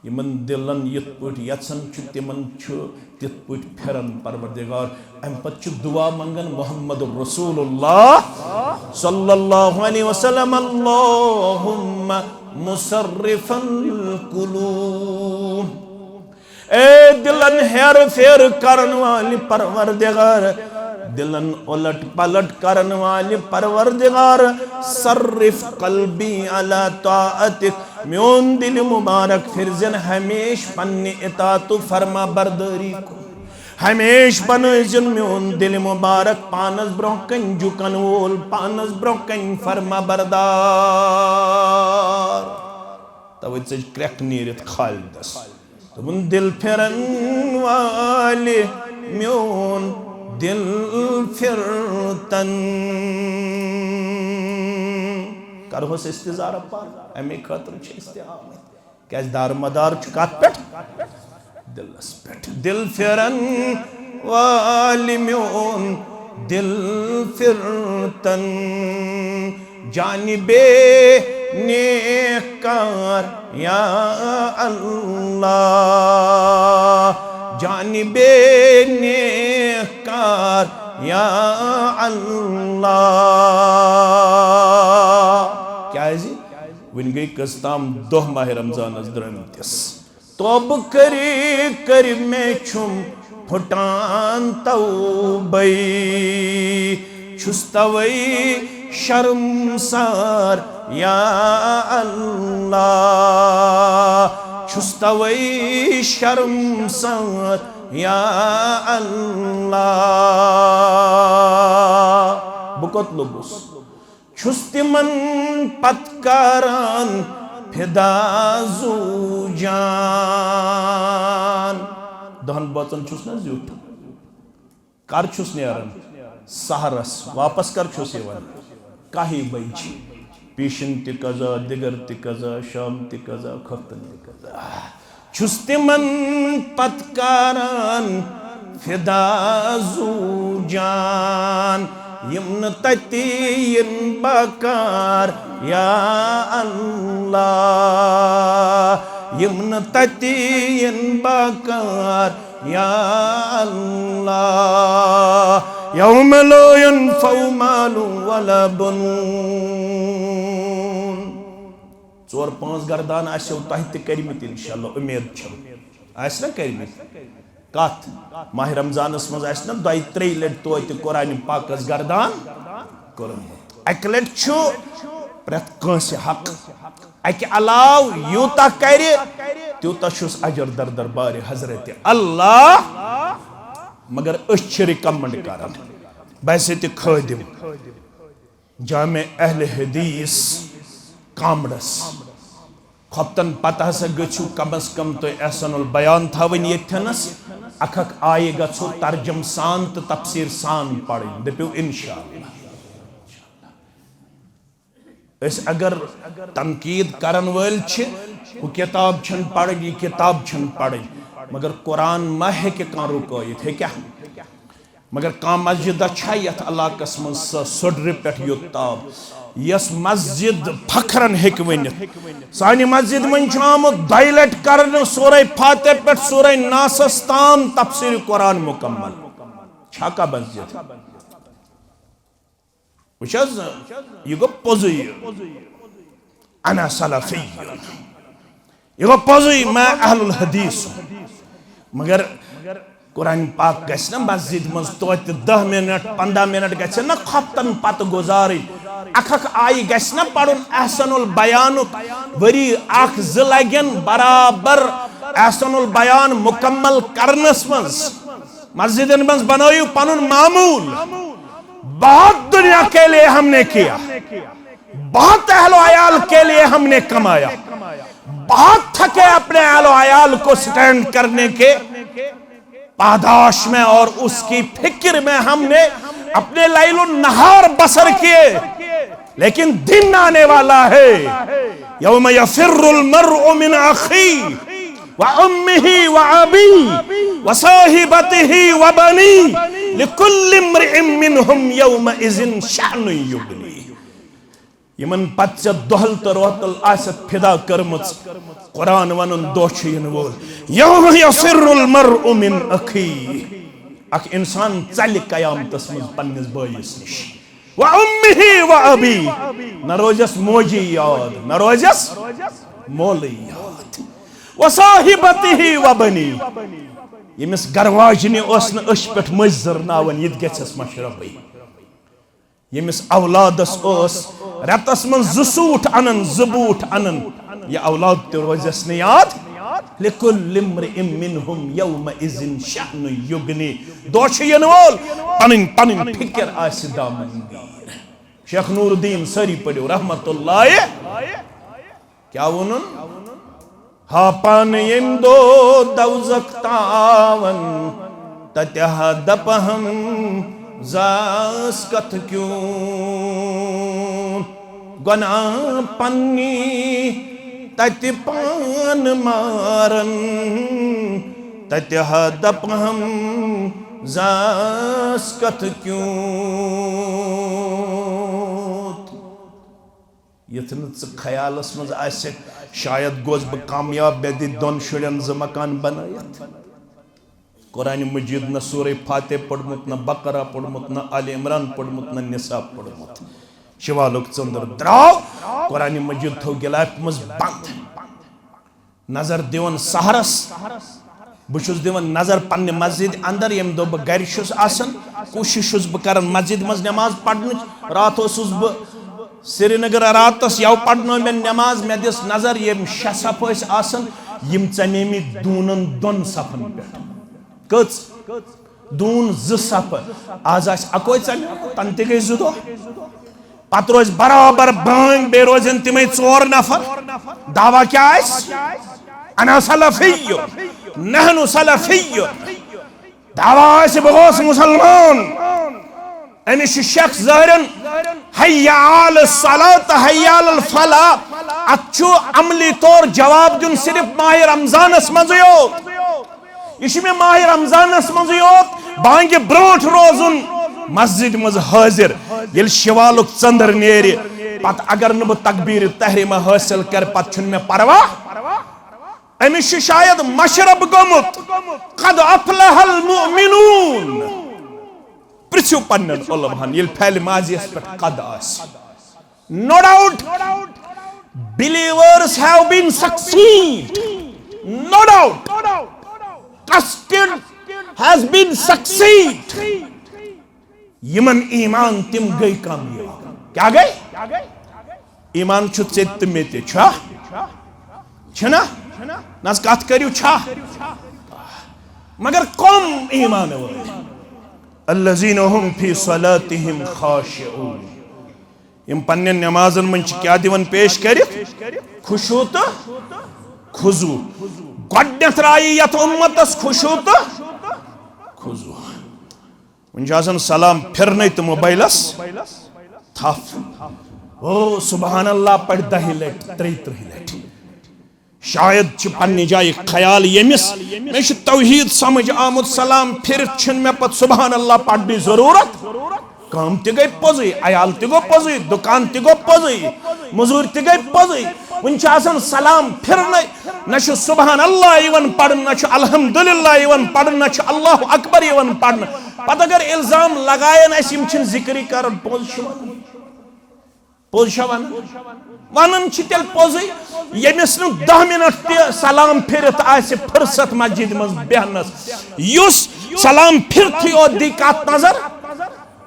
یِمن دِلن یِتھ پٲٹھۍ یژھان چھُ، تِمن چھُ تِتھ پٲٹھۍ پھِران پروردگار۔ امہِ پتہٕ چھُ دُعا منٛگان محمد رسول اللہ صلی اللہ علیہ وسلم، اللہم مصرف القلوب۔ اے دِلن ہیرٕ پھیرٕ کرن والہِ پروردگار، دِلن اُلٹ پلٹ کرن والہِ پروردگار، صرف قلبی علی طاعتک، میون دِل مبارک پھِرزٮ۪ن ہمیشہِ پننہِ اطاعت و فرما بردٲری کُن۔ ہمیشہِ بنٲوزٮ۪ن میون دِل مبارک پانس برونٛہہ کنہِ جُکن وول، پانس برونٛہہ کنہِ فرما بردار۔ توے ژٔج کرٛٮ۪کھ نیٖرِتھ خالدس۔ دوٚپُن، دِل پھِرن والہِ میون دِل پھِرتن۔ کرہوس استظارہ پانہٕ، اَمے خٲطرٕ چھِ أسۍ تہِ آمٕتۍ۔ کیٛازِ دارمدار چھُ کتھ پٮ۪ٹھ؟ دِلس پٮ۪ٹھ۔ دِل پھِرن والہِ میون دِل پھِرتن۔ جانِ بے نیک کار یا اللہ، جانِ بے نیک کار یا اللہ۔ کیٛازِ؟ وٕنہِ گٔے کٔژ تام دۄہ ماہِ رمضانس درٲمتِس۔ توبہٕ کٔرِتھ کٔرِ مےٚ چھُم پھُٹان توبَے۔ چھُس تَوَے شرمسار یا اللہ، چھُس تَوَے شرمسار یا اللہ۔ بہٕ کوٚت لوٚگُس؟ چھُس تِمن پتہٕ کران فدا زُو جان۔ دہن بٲژن چھُس نہ زیُٹھ۔ کر چھُس نیران؟ سحرس۔ واپس کر چھُس یِوان؟ کاہہِ بجہِ۔ پیشن تہِ قضا، دِگر تہِ قضا، شام تہِ قضا، خۄفتن تہِ قضا۔ چھُس تِمن پتہٕ کران فدا زو جان، یِم نہٕ تَتہِ یِن بکار، یا اللہ، یِم نہٕ تَتہِ یِن بکار، یا اللہ۔ یوم لا ينفع مال ولا بنون۔ ژور پانٛژھ گردان آسیو تۄہہِ تہِ کٔرمٕتۍ، انشاءاللہ، اُمید چھم۔ آسہِ نا کٔرمٕتۍ؟ کتھ؟ ماہِ رمضانس منٛز آسہِ نا دۄیہِ ترٛیٚیہِ لٹہِ توتہِ قرآن پاکس گردان کوٚرمُت؟ اکہِ لٹہِ چھُ پرٛٮ۪تھ کٲنٛسہِ حق۔ اکہِ علاوٕ یوٗتاہ کرِ، تیوٗتاہ چھُس اجر در دربارِ حضرت اللہ۔ مگر أسۍ چھِ recommend کران، بحیثیت خٲدم جامع اہل حدیث کامڑس، خۄفتن پتہٕ ہسا گٔژھِو کم از کم تُہۍ احسن البیان تھاوٕنۍ ییٚتھٮ۪نس۔ اکھ اکھ آیہِ گژھو ترجم سان تہٕ تفسیٖر سان پرٕنۍ۔ دٔپِو انشاءاللہ۔ أسۍ اگر تنقید کرن وٲلۍ چھِ، ہُہ کتاب چھَنہٕ پرٕنۍ، یہِ کتاب چھَنہٕ پرٕنۍ، مگر قرآن ما ہیٚکہِ کانٛہہ رُکٲیِتھ؟ ہیٚکیٛاہ؟ مگر کانٛہہ مسجد چھا یتھ علاقس منٛز سۄ سُڈرِ پٮ۪ٹھ یوٚت تام، یۄس مسجد فخرن ہیٚکہِ ؤنِتھ، سانہِ مسجد منٛز چھُ آمُت دۄیہِ لٹہِ کرنہٕ سورہ فاتح پٮ۪ٹھ سورہ ناسس تام تفسیر قرآن مکمل؟ چھا کانٛہہ مسجد؟ وٕچھ حظ، یہِ گوٚو پوٚزُے۔ انا سلفی۔ یہِ گوٚو پوٚزُے، میں اہل الحدیث ہوں۔ مگر قرآن پاک گژھِ نہ مسجد منٛز توتہِ دَہ منٹ، پنٛداہ منٹ گژھِ نہ خۄفتن پتہٕ گُزارٕنۍ۔ اکھ اکھ آیہِ گژھِ نہ پرُن احسن البیانُک۔ ؤری اکھ زٕ لگن برابر احسن البیان مکمل کرنس منٛز۔ مسجدن منٛز بنٲیِو پنُن معمول۔ بہت دنیا کے لیے ہم نے کیا، بہت اہل و عیال کے لیے ہم نے کمایا، بہت تھکے اپنے اہل و عیال کو سٹینڈ کرنے کے پاداش میں اور اس کی فکر میں ہم نے اپنے لیل و نہار بسر کیے، لیکن دن آنے والا ہے، یوم یفر المرء من اخی و امہ و ابی و صاحبتہ و بنی، لکل امرئ منہم یومئذ شأن یغنی۔ یمن پتہٕ ژےٚ دۄہل تہٕ روتل آسٮ۪تھ فدا کٔرمٕژ قرآن ونُن دۄہ چھُ یِنہٕ وول۔ یوم یفر المرء من اخی۔ اکھ انسان ژلہِ قیامتس منٛز پننِس بٲیِس نِش۔ و امہ و ابی۔ نہ روزٮ۪س موجی یاد، نہ روزٮ۪س مولٕے یاد۔ و صاحبتہ و بنی۔ ییٚمِس گرٕ واجنہِ ٲس نہٕ أچھ پٮ۪ٹھ مٔجۍ زٔرناوان، یہِ تہِ گژھٮ۪س مشربٕے۔ ییٚمِس اولادس اوس رٮ۪تس منٛز زٕ سوٗٹ انان، زٕ بوٗٹھ انان، یہِ اولاد تہِ روزٮ۪س نہٕ یاد۔ لکل امرئ منہم یومئذ شأن یغنی۔ دۄہ چھُ یِنہٕ وول، پنٕنۍ پنٕنۍ فکر آسہِ دامنگیر۔ شیخ نور الدین سٲری پٔرِو رحمت اللہ۔ کیٛاہ ووٚنُن؟ ہا پانہٕ ییٚمہِ دۄہ دوزخ تاون، تتہِ ہا دپہم زاس کتھ کیوں۔ گۄناہ پننی تتہِ پانہٕ مارن، تتہِ ہا دپہم زاس کتھ کیوں۔ یُتھ نہٕ ژٕ خیالس منٛز آسٮ۪کھ، شاید گوس بہٕ کامیاب، مےٚ دِتۍ دۄن شُرٮ۪ن زٕ مکان بنٲیِتھ۔ قرآن مجید نہ سورہ فاتح پوٚرمُت، نہ بقرہ پوٚرمُت، نہ آل عمران پوٚرمُت، نہ نساء پوٚرمُت۔ شوالُک ژٔنٛدٕر درٛاو، قرآن مجید تھوٚو گِلافہِ منٛز بنٛد۔ نظر دِوان سحرس، بہٕ چھُس دِوان نظر پننہِ مسجد اندر، ییٚمہِ دۄہ بہٕ گرِ چھُس آسان، کوٗشِش چھُس بہٕ کران مسجد منٛز نماز پرنٕچ۔ راتھ اوسُس بہٕ سرینگر، راتس یَوٕ پرنٲو مےٚ نماز، مےٚ دِژ نظر، یِم شےٚ صف ٲسۍ آسان، یِم ژَمے مٕتۍ دوٗنن دۄن صفن پٮ۪ٹھ۔ کٔژ؟ دوٗن زٕ صفہٕ۔ آز آسہِ اکوے ژَمے، تَنہٕ تہِ گٔے زٕ دۄہ۔ پتہٕ روزِ برابر بانگ، بیٚیہِ روزن تِمے ژور نفر۔ دعویٰ کیٛاہ آسہِ؟ انا سلفی، نحن سلفی۔ دعویٰ آسہِ بہٕ گوس مسلمان۔ أمِس چھُ شخص ظٲہرن، حی علی الصلاۃ، حی علی الفلاح۔ اتھ چھُ عملی طور جواب دیُن صرف ماہِ رمضانس منٛزٕے یوت۔ یہِ چھُ مےٚ ماہِ رمضانس منٛزٕے یوت بانگہِ برونٛٹھ روزُن، مسجد منٛز حٲضِر۔ ییٚلہِ شوالُک ژٔنٛدٕر نیرِ، پتہٕ اگر نہٕ بہٕ تکبیرِ تحریمہ حٲصِل کرٕ، پتہٕ چھُنہٕ مےٚ پرواہ۔ أمِس چھُ شاید مشرب گوٚمُت۔ قد افلح المؤمنون۔ پرژھِو پننٮ۪ن علماہن، ییٚلہِ فعل ماضیس پٮ۪ٹھ قد آسہِ۔ No doubt, believers have been succeed. No doubt, trusted has been succeed. یمن ایمان، تم گٔے کامیاب۔ کیا گٔے؟ ایمان چھُ ژےٚ تہٕ مےٚ تہِ، چھا؟ چھنا؟ نہ حظ، کتھ کٔرِو، چھا؟ مگر کم ایمان وٲلۍ۔ الذین هم فی صلاتہم خاشعون۔ یم پننٮ۪ن نمازن منٛز چھِ کیٛاہ دِوان پیش کٔرِتھ؟ خشوع تہٕ خضوع۔ گۄڈنیتھ رایہِ یتھ امتس خشوع تہٕ خضوع۔ وۄنۍ چھُ آسان سلام پھرنے تہٕ موبایلس تھپھ۔ او سبحان اللہ پڑھ دہہِ لٹہِ، ترٛیہِ ترٕٛہہِ لٹہِ۔ شاید چھِ پننہِ جایہِ خیال ییٚمِس، مےٚ چھُ توحید سمجھ آمُت، سلام پھِرِتھ چھِنہٕ مےٚ پتہٕ سبحان اللہ پرنٕچ ضروٗرت۔ کٲم تہِ گٔے پوٚزٕے، عیال تہِ گوٚو پوٚزٕے، دُکان تہِ گوٚو پوٚزٕے، مٔزوٗرۍ تہِ گٔے پوٚزٕے۔ وٕنہِ چھُ آسان سلام پھِرنَے، نہ چھُ سبحان اللہ یِوان پرنہٕ، نہ چھُ الحمدللہ یِوان پرنہٕ، نہ چھُ اللہ اکبر یِوان پرنہٕ۔ پتہٕ اگر الزام لگاین اَسہِ، یِم چھِنہٕ ذِکرٕے کران، پوٚز چھُ وَنان۔ پوٚز چھا ونان؟ ونان چھِ تیٚلہِ پوٚزٕے، ییٚمِس نہٕ دَہ منٹ تہِ سلام پھِرِتھ آسہِ فرصت مسجد منٛز بیہنس، یُس سلام پھِرتھٕے یوت دی کتھ نظر،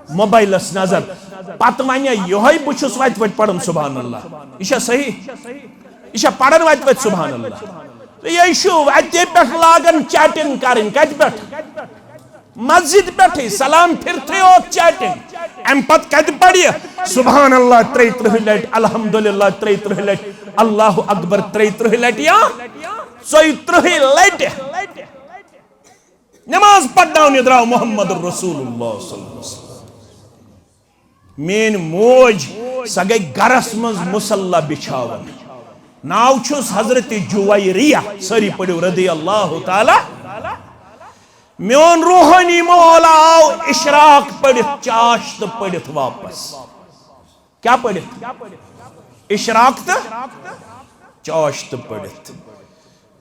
موبایلس نظر، پتہٕ ونہِ یِہوٚے، "بہٕ چھُس وتہِ وتہِ پران سبحان اللہ"۔ یہِ چھا صحیح؟ یہِ چھا پران وتہِ وتہِ سبحان اللہ؟ تہٕ یہِ چھُ اتے پٮ۪ٹھ لاگان چیٹنگ کرٕنۍ۔ کتہِ پٮ۪ٹھ؟ مسجد پٮ۪ٹھٕے سلام پھِرتھٕے یوت چیٹنگ۔ امہِ پتہٕ کتہِ پرِ؟ سبحان اللہ ترٛیہِ ترٕٛہہِ لٹہِ، الحمدللہ ترٛیہِ ترٕٛہہِ لٹہِ، اللہ اکبر ترٛیہِ ترٕٛہہِ لٹہِ یا ژۄیہِ ترٕٛہہِ لٹہِ۔ نماز پرناونہِ درٛاو محمد رسول اللہ صلی اللہ علیہ وسلم۔ میٲنۍ موج، سۄ گٔے گرس منٛز مصلہ بچھاوان۔ ناو چھُس حضرت جویریہ، سٲری پٔرِو رضی اللہ تعالیٰ۔ میون روحٲنی مول آو اشراق پٔرِتھ، چاشت پٔرِتھ واپس۔ کیا پٔرِتھ؟ اشراق تہٕ چاشت پٔرِتھ۔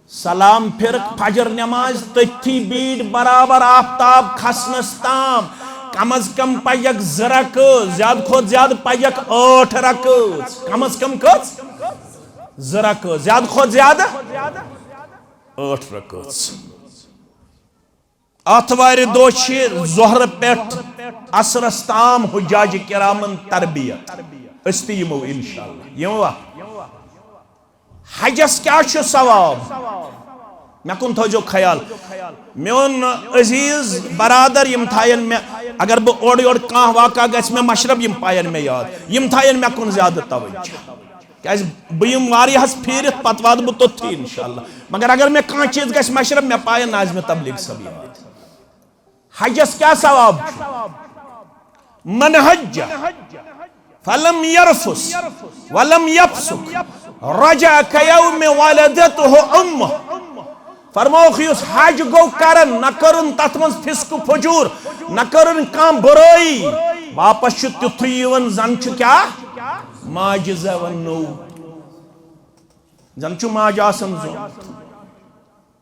سلام پھرکھ فجر نماز، تٔتھی بیٖٹھ برابر آفتاب کھسنس تام۔ کم از کم پجکھ زٕ رکٲژ، زیادٕ کھۄتہٕ زیادٕ پجکھ ٲٹھ رکٲژ۔ کم از کم کٔژ؟ زٕ رکٲژ۔ زیادٕ کھۄتہٕ زیادٕ؟ ٲٹھ رکٲژ۔ آتھوارِ دۄہ چھِ ظہرٕ پٮ۪ٹھ عصرس تام حجاج کرامن تربیت۔ أسۍ تہِ یِمو انشاءاللہ۔ یِموا؟ حجس کیٛاہ چھُ ثواب؟ مےٚ کُن تھٲوزیو خیال۔ میون عزیز برادر، یِم تھاین مےٚ، اگر بہٕ اورٕ یورٕ کانٛہہ واقعہ گژھِ مےٚ مشرب، یِم پاین مےٚ یاد، یِم تھاین مےٚ کُن زیادٕ توجہ۔ کیٛازِ بہٕ یِمہٕ واریاہس پھیٖرِتھ، پتہٕ واتہٕ بہٕ توٚتتھٕے انشاءاللہ۔ مگر اگر مےٚ کانٛہہ چیٖز گژھِ مشرب، مےٚ پاین ناظمِ تبلیغ صٲب یاد۔ حجس کیٛاہ ثواب چھُ؟ من حج فلم یرفس ولم یفسق رجع کیوم ولدتہ امہ۔ فرمووُکھ، یُس حج گوٚو کرن، نہ کٔرٕن تتھ منٛز فسق فجور، نہ کٔرٕن کانٛہہ بُرٲیی، واپس چھُ تیُتھُے یِوان زن چھُ کیٛاہ؟ ماجہِ زٮ۪وان نوٚو۔ زن چھُ ماجہِ آسان زومُت۔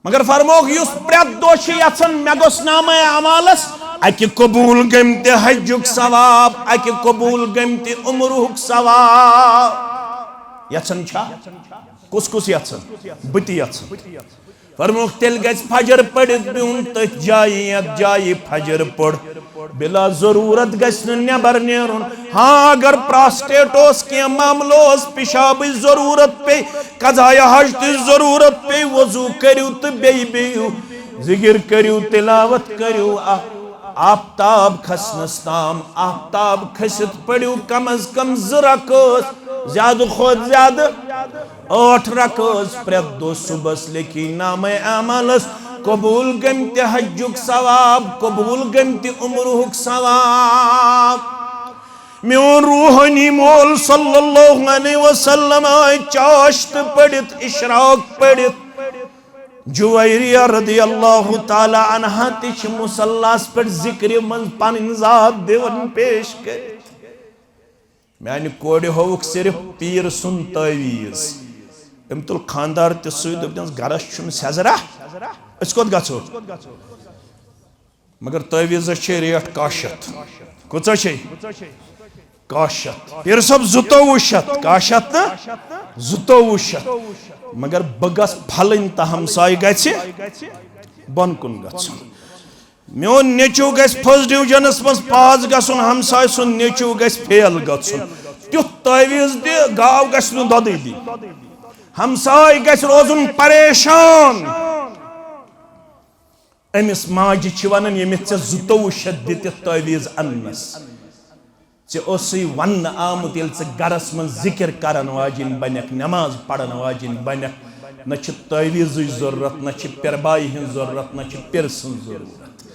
مگر فرمووُکھ، یُس پرٛٮ۪تھ دۄہ چھُ یژھان، مےٚ گوٚژھ نامہ اعمالس اکہِ قبول گٔمتہِ حجُک ثواب، اکہِ قبول گٔمتہِ عمرُہُک ثواب۔ یژھان چھا؟ کُس کُس یژھان؟ بہٕ تہِ یژھان۔ فرمووُکھ، تیٚلہِ گژھِ فجر پٔرِتھ بِہُن تٔتھۍ جایہِ، یتھ جایہِ فجر پوٚر۔ بلا ضرورت گژھِ نہٕ نٮ۪بر نیرُن۔ ہاں، اگر پراسٹیٹ اوس، کینٛہہ معاملہٕ اوس، پِشابٕچ ضرورت پیٚیہِ، قضایہِ حاجتٕچ ضرورت پیٚیہِ، وضو کٔرِو تہٕ بیٚیہِ بِہِو، ذِکِر کٔرِو، تِلاوت کٔرِو۔ آ-، آفتاب کھسنس تام، آفتاب کھٔسِتھ پٔرِو کم از کم زٕ رکٲژ، زیادٕ کھۄتہٕ زیادٕ ٲٹھ رکٲژ پرٛٮ۪تھ دۄہ صُبحس لیکھی نامہ اعمالس قبول گٔمتہِ حجُک ثواب، قبول گٔمتہِ عمرُہُک ثواب۔ میون روحٲنی مول صلی اللہ علیہ وسلم آے چاشت پٔرِتھ، اشراق پٔرِتھ، جویریہ رضی اللہ تعالی عنہا تہِ چھِ مصلاس پٮ۪ٹھ ذکرِ منٛز پنٕنۍ ذات دِوان پیش کٔرِتھ۔ میانہِ کورِ ہووُکھ صرف پیٖر سُنٛد تعویٖذ۔ أمۍ تُل خانٛدار تہِ سۭتۍ، دوٚپنَس، "گرس چھُنہٕ سیٚزرا، أسۍ کوٚت گژھو؟" مگر تعویٖذس چھے ریٹ کاہ شیٚتھ۔ کۭژاہ چھے؟ کاہ شیٚتھ۔ پیٖر صٲب، زٕتووُہ شیٚتھ۔ کاہ شیٚتھ تہٕ زٕتووُہ شیٚتھ۔ مگر بہٕ گژھٕ پھلٕنۍ تہٕ ہمسایہِ گژھِ بۄن کُن گژھُن۔ میون نیٚچو گژھِ فرسٹ ڈویژنس منٛز پاس گژھُن، ہمسایہِ سُنٛد نیٚچو گژھِ فیل گژھُن۔ تیُتھ تعویٖذ دِ، گاو گژھِ نہٕ دۄدٕے دِنۍ۔ ہمسایہِ گژھِ روزُن پریشان۔ أمِس ماجہِ چھِ ونان، ییٚمِس ژےٚ زٕتووُہ شیٚتھ دِتِتھ تعویٖذ اننس، ژےٚ اوسُے وننہٕ آمُت، ییٚلہِ ژٕ گرس منٛز ذکر کرن واجِنۍ بنکھ، نماز پرن واجِنۍ بنکھ، نہ چھِ تعویٖذٕچ ضروٗرت، نہ چھِ پِربایہِ ہٕنٛز ضروٗرت، نہ چھِ پِرٕ سٕنٛز ضروٗرت،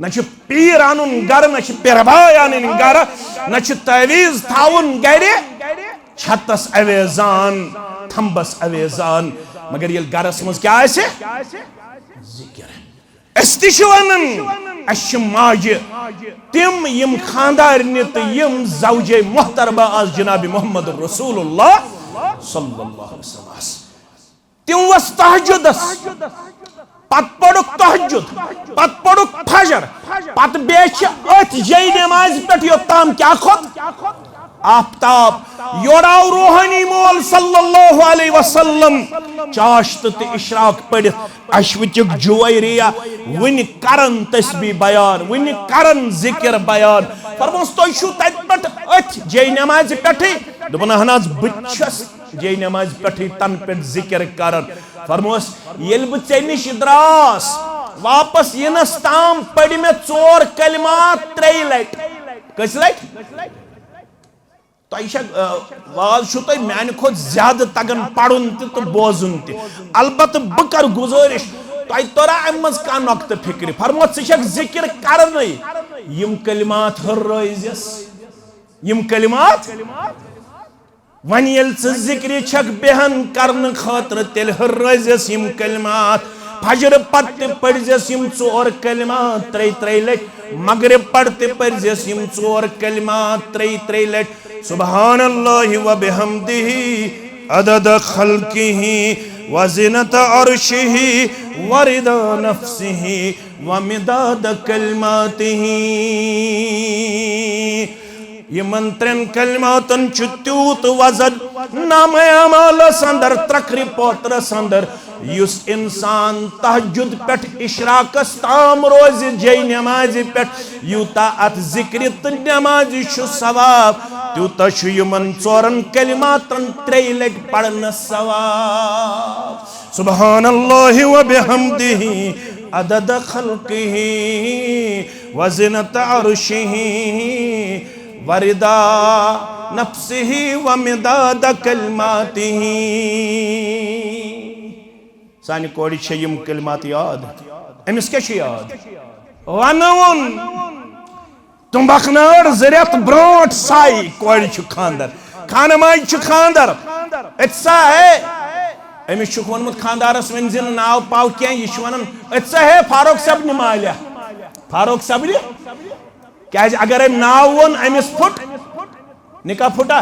نہ چھِ پیٖر انُن گرٕ، نہ چھِ پِرباے انٕنۍ گرٕ، نہ چھِ تعویٖذ تھاوُن گرِ، چھتس اویزان، تھمبس اویزان، مگر ییٚلہِ گرس منٛز کیٛاہ آسہِ؟ ذکر۔ أسۍ تہِ چھِ ونان، اسہِ چھِ ماجہِ تِم، یِم خاندارنہِ تہٕ یِم زوجے محترمہ آسہٕ جناب محمد رسول اللہ صلی اللہ علیہ وسلم آسہٕ۔ تِم وس تہجدس، پتہٕ پوٚرُکھ تہجد، پتہٕ پوٚرُکھ فجر، پتہٕ بیٚیہِ چھِ أتھۍ جے نمازِ پٮ۪ٹھ یوٚتام کیٛاہ کھوٚت؟ آفتاب۔ یورٕ آو روحٲنی مول صلی اللہ علیہ وسلم چاشت تہٕ اشراق پٔرِتھ۔ اشوٕچک جویریہ وٕنہِ کرن تسبیح بیان، وٕنہِ کرن ذکر بیان۔ فرموس، "تُہۍ چھِو تتہِ پٮ۪ٹھ أتھۍ جے نمازِ پٮ۪ٹھٕے؟" دوٚپُن، "اہن حظ، بہٕ تہِ چھَس جے نمازِ پٮ۪ٹھٕے تنہٕ پٮ۪ٹھ ذکر کران۔" فرموس، "ییٚلہِ بہٕ ژےٚ نِش دراس، واپس یِنس تام پٔرۍ مےٚ ژور کلمات ترٛیٚیہِ لٹہِ۔" کٔژِ لٹہِ؟ تۄہہِ چھا، آ، واز چھُ تۄہہِ میانہِ کھۄتہٕ زیادٕ تگان پرُن تہِ تہٕ بوزُن تہِ۔ البتہٕ بہٕ کرٕ گُزٲرِش، تۄہہِ تورا امہِ منٛز کانٛہہ نۄقطہٕ فکرِ؟ فرموو، ژٕ چھکھ ذکر کرنٕے، یِم کلمات ہُررٲوزٮ۪س، یِم کلمات۔ وۄنۍ ییٚلہِ ژٕ ذکرِ چھکھ بیہان کرنہٕ خٲطرٕ، تیٚلہِ ہُررٲوزٮ۪س یِم کلمات۔ فجر پتہٕ تہِ پٔرزٮ۪س یِم ژور کلمات ترٛیٚیہِ ترٛیٚیہِ لٹہِ، مغرب پتہٕ تہِ پٔرزٮ۪س یِم ژور کلمات ترٛیٚیہِ ترٛیٚیہِ لٹہِ۔ سبحان اللہ و بحمدہ، عدد خلقہ و زنت عرشہ و رضا نفسہ و مداد کلماتہ۔ یِمن ترٛٮ۪ن کلماتن چھُ تیوٗت وزن نامہ اعمالس اندر، ترکرِ پوترس اندر، یُس انسان تہجد پٮ۪ٹھ اشراقس تام روزِ جے نمازِ پٮ۪ٹھ، یوٗتاہ اتھ ذکرِ تہٕ نمازِ چھُ ثواب، تیوٗتاہ چھُ یِمن ژورن کلماتن ترٛیٚیہِ لٹہِ پرنس ثواب۔ سبحان اللہ و بحمدہ، عدد خلقہ و زنت عرشہ و رضا نفسہ و مداد کلماتہ۔ سانہِ کورِ چھےٚ یِم کلمات یاد۔ أمِس کیٛاہ چھُ یاد؟ ونوُن۔ تُمبکھ نٲر زٕ رٮ۪تھ برونٛٹھ ساے کورِ چھُ خانٛدر، خانہٕ ماجہِ چھُ خانٛدر۔ أتۍ سا ہے، أمِس چھُکھ ووٚنمُت خانٛدارس، ؤنۍ زِ نہٕ ناو پاو کینٛہہ، یہِ چھُ ونان، "أتۍ سا ہے فاروق صٲبنہِ مالیا، فاروق صٲبنہِ۔" کیازِ اگر أمۍ ناو ووٚن، أمِس پھُٹ نکاح پھُٹا؟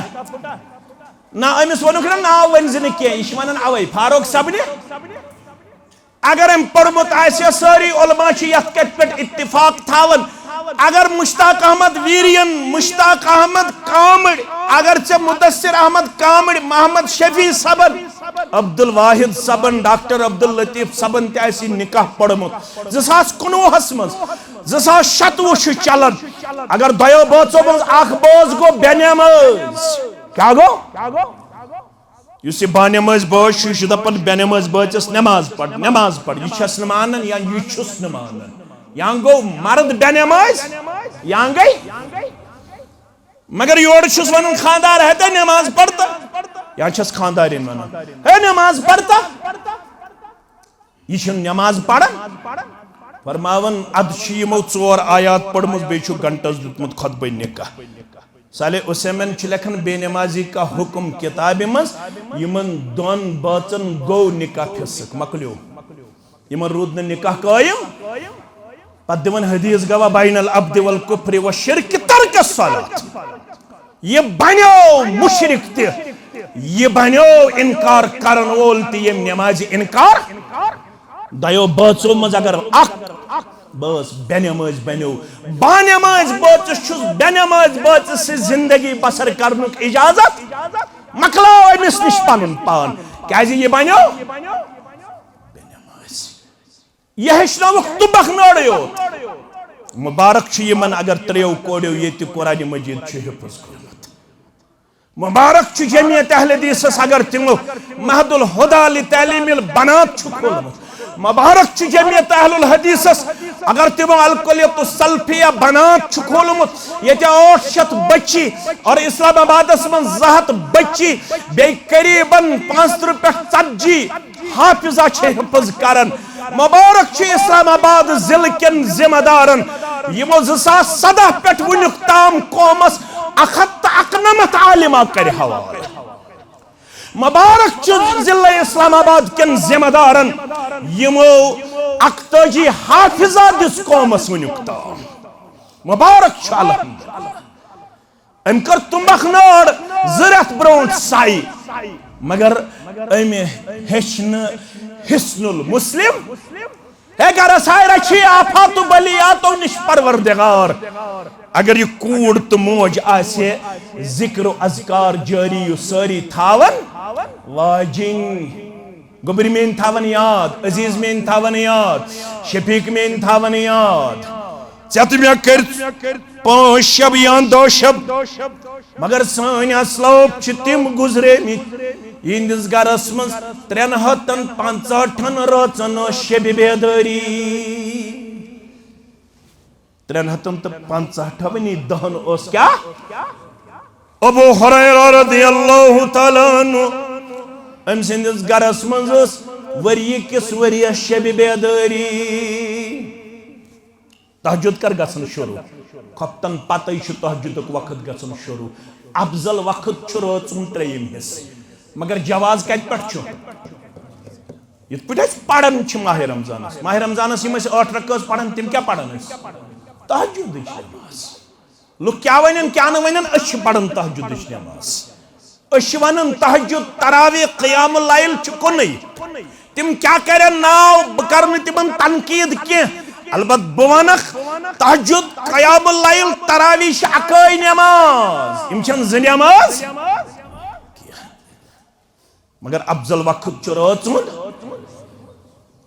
نہ، أمِس ووٚنُکھ نہ ناو ؤنۍ زِ نہٕ کینٛہہ، یہِ چھُ ونان اوے فاروق صٲبنہِ۔ اگر أمۍ پوٚرمُت آسہِ، سٲری علماء چھِ یتھ کتھِ پٮ۪ٹھ اتفاق تھاوان۔ اگر مشتاق احمد ویرین، مشتاق احمد کامڑ، اگر ژےٚ مدثر احمد کامڑ، محمد شفیع صٲبن، عبدالواحد صٲبن، ڈاکٹر عبداللطیف صٲبن تہِ آسہِ نکاح پوٚرمُت زٕ ساس کُنوُہس منٛز، زٕ ساس شتوُہ چھُ چلان، اگر دۄیو بٲژو منٛز اکھ بٲژ گوٚو بے نماز، کیٛاہ گوٚو؟ یُس یہِ بانٮ۪مٲزۍ بٲژ چھُ، یہِ چھُ دَپان، "بٮ۪نٮ۪مٲزۍ بٲژَس نٮ۪ماز پَر، نٮ۪ماز پَر۔" یہِ چھَس نہٕ مانان یا یہِ چھُس نہٕ مانان۔ یا گوٚو مرد بٮ۪نٮ۪مٲزۍ، یا گٔے۔ مگر یورٕ چھُس وَنان، "خانٛدار ہے تہٕ نٮ۪ماز پَر تہٕ۔" یا چھَس خانٛدارِنۍ وَنان، "ہے نٮ۪ماز پَر تہٕ۔" یہِ چھُنہٕ نٮ۪ماز پران۔ فرماوان، ادٕ چھِ یِمو ژور آیات پٔرمٕژ، بیٚیہِ چھُ گھنٹس دیُتمُت خطبہ نکاح۔ صالح عثیمین چھُ لیکھان بے نمازی کا حکم کتابہِ منٛز، یِمن دۄن بٲژن گوٚو نکاح فسق، مۄکلیو۔ یِمن روٗد نہٕ نکاح قٲیِم۔ پتہٕ دِوان حدیث گواہ، بین العبد والکفر والشرک ترک الصلاۃ۔ یہِ بنیو مشرک تہِ، یہِ بنیو انکار کرن وول تہِ، ییٚمۍ نمازِ انکار۔ دۄیو بٲژو منٛز اگر اکھ بٲژ بے نمٲز بنیو، با نمٲز بٲژس چھُس بے نمٲز بٲژس سۭتۍ زندگی بسر کرنُک اجازت، مۄکلاو أمِس نِش پنُن پان، کیازِ یہِ بنیو بے نمٲز۔ یہِ ہیٚچھنٲوُکھ تُمبکھ نٲرٕے یوت۔ مبارک چھُ یِمن اگر ترٛیو کوریو ییٚتہِ قرآنِ مجید چھُ حفظ کوٚرمُت۔ مبارک چھُ جمعیت اہل حدیثس اگر تِمو مہد الہدی لتعلیم البنات چھُ کھولمُت۔ مبارک چھُ جمعیت اہل الحدیثس اگر تِمو الکلیت السلفیہ بنات چھُ کھولمُت۔ ییٚتہِ ٲٹھ شیٚتھ بچی اور اسلام آبادس منٛز زٕ ہتھ بچی، بیٚیہِ قریباً پانٛژترٕہ پٮ۪ٹھ ژتجی حافظہ چھِ حفظ کران۔ مبارک چھُ اسلام آباد ضلعہٕ کٮ۪ن ذمہ دارن، یِمو زٕ ساس سدہ پٮ۪ٹھ وُنیُک تام قومس اکھ ہتھ تہٕ اکنمتھ عالمہ کرِ حوالہٕ۔ مبارک چھُ ضلعہٕ اسلام آباد کٮ۪ن ذمہ دارن، یِمو اکتٲجی حافظہ دِژ قومس وُنیُک تام۔ مبارک چھُ الحمدللہ۔ أمۍ کٔر تُمبکھ نٲر زٕ رٮ۪تھ برونٛٹھ سَے، مگر أمۍ ہیٚچھ نہٕ حصن المسلم۔ ہے گرس آے رچھی آفات و بلیاتو نِش پروردگار۔ اگر یہِ کوٗر تہٕ موج آسہِ ذکر و اذکار جٲری یُس سٲری تھاوان واجِنۍ۔ گوٚبرۍ میٲنۍ تھاوان یاد، عزیز میٲنۍ تھاوان یاد، شفیق میٲنۍ تھاوان یاد۔ ژےٚ تہٕ مےٚ کٔرۍ پانٛژھ شب یا دہ شب، مگر سٲنۍ اسلاف چھِ تِم گُزریمٕتۍ، یِہنٛدِس گرس منٛز ترٛٮ۪ن ہتن پنٛژاہٹھن رٲژن ٲس شبِ بیدٲری۔ ترٛٮ۪ن ہتن تہٕ پنٛژاہٹھنٕے دہن اوس کیٛاہ؟ ابو ہریرہ رضی اللہ تعالیٰ عنہ، أمۍ سٕنٛدِس گرس منٛز ٲس ؤری کِس ؤریس شبِ بیدٲری۔ تہجد کر گژھن شروع؟ خۄفتن پتے چھُ تہجدُک وقت گژھن شروع۔ افضل وقت چھُ رٲژ ہُنٛد ترٛیٚیِم حصہٕ۔ مگر جواز کتہِ پٮ۪ٹھ چھُ؟ یِتھ پٲٹھۍ أسۍ پران چھِ ماہِ رمضانس، ماہِ رمضانس یِم أسۍ ٲٹھ رکٲژ پران، تِم کیٛاہ پران أسۍ؟ تہجدٕچ نماز۔ لُکھ کیٛاہ ونن، کیٛاہ نہٕ ونن، أسۍ چھِ پران تہجدٕچ نماز۔ أسۍ چھِ ونان تہجد، تراویح، قیام اللیل چھُ کُنُے۔ تِم کیٛاہ کرن ناو، بہٕ کرٕ نہٕ تِمن تنقید کینٛہہ، البتہٕ بہٕ ونکھ تہجد، قیام اللیل، تراویح چھِ اکٲے نماز، یِم چھَنہٕ زٕ نماز۔ مگر افضل وقت چھُ رٲژ ہُنٛد۔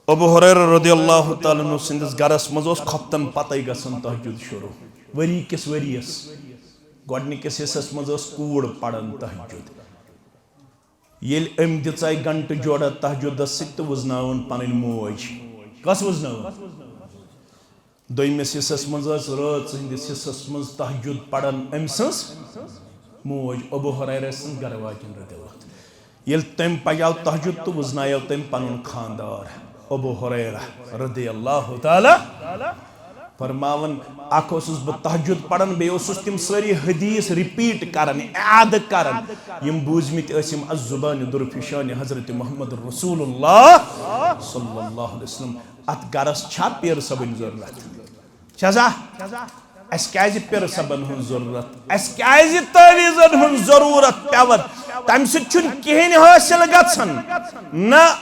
ابو ہریرہ رضی اللہ تعالیٰ عنہ سٕنٛدِس گرس منٛز اوس خۄفتن پتے گژھان تہجد شروع۔ ؤری کِس ؤریس گۄڈنِکِس حصس منٛز ٲس کوٗر پران تہجد۔ ییٚلہِ أمۍ دِژے گھنٹہٕ جوڑا تہجدس سۭتۍ تہٕ وُزناوان پنٕنۍ موج۔ کس وُزناوان؟ دوٚیمِس حصس منٛز ٲس رٲژ ہٕنٛدِس حصس منٛز تہجد پران أمۍ سٕنٛز موج ابو ہریرہ سٕنٛز گرٕ واجِنۍ رضی اللہ عنہ۔ ییٚلہِ تٔمۍ پجاو تہجد تہٕ وُزنایو تٔمۍ پنُن خانٛدار ابو ہریرہ رضی اللہ تعالیٰ فرماوان، اکھ اوسُس بہٕ تہجد پران، بیٚیہِ اوسُس تِم سٲری حدیث repeat کران، اعادٕ کران، یِم بوٗزمٕتۍ ٲسۍ یِم از زبانِ درفشانِ حضرت محمد رسول اللہ صلی اللہ علیہ وسلم۔ اتھ گرس چھا پیر صٲبٕنۍ ضروٗرت؟ چھا سا؟ اسہِ کیازِ پیر صٲبن ہٕنٛز ضروٗرت؟ اسہِ کیازِ تعویذن ہٕنٛز ضروٗرت پیوان؟ تمہِ سۭتۍ چھُنہٕ کِہیٖنۍ حٲصِل گژھان۔ نہ،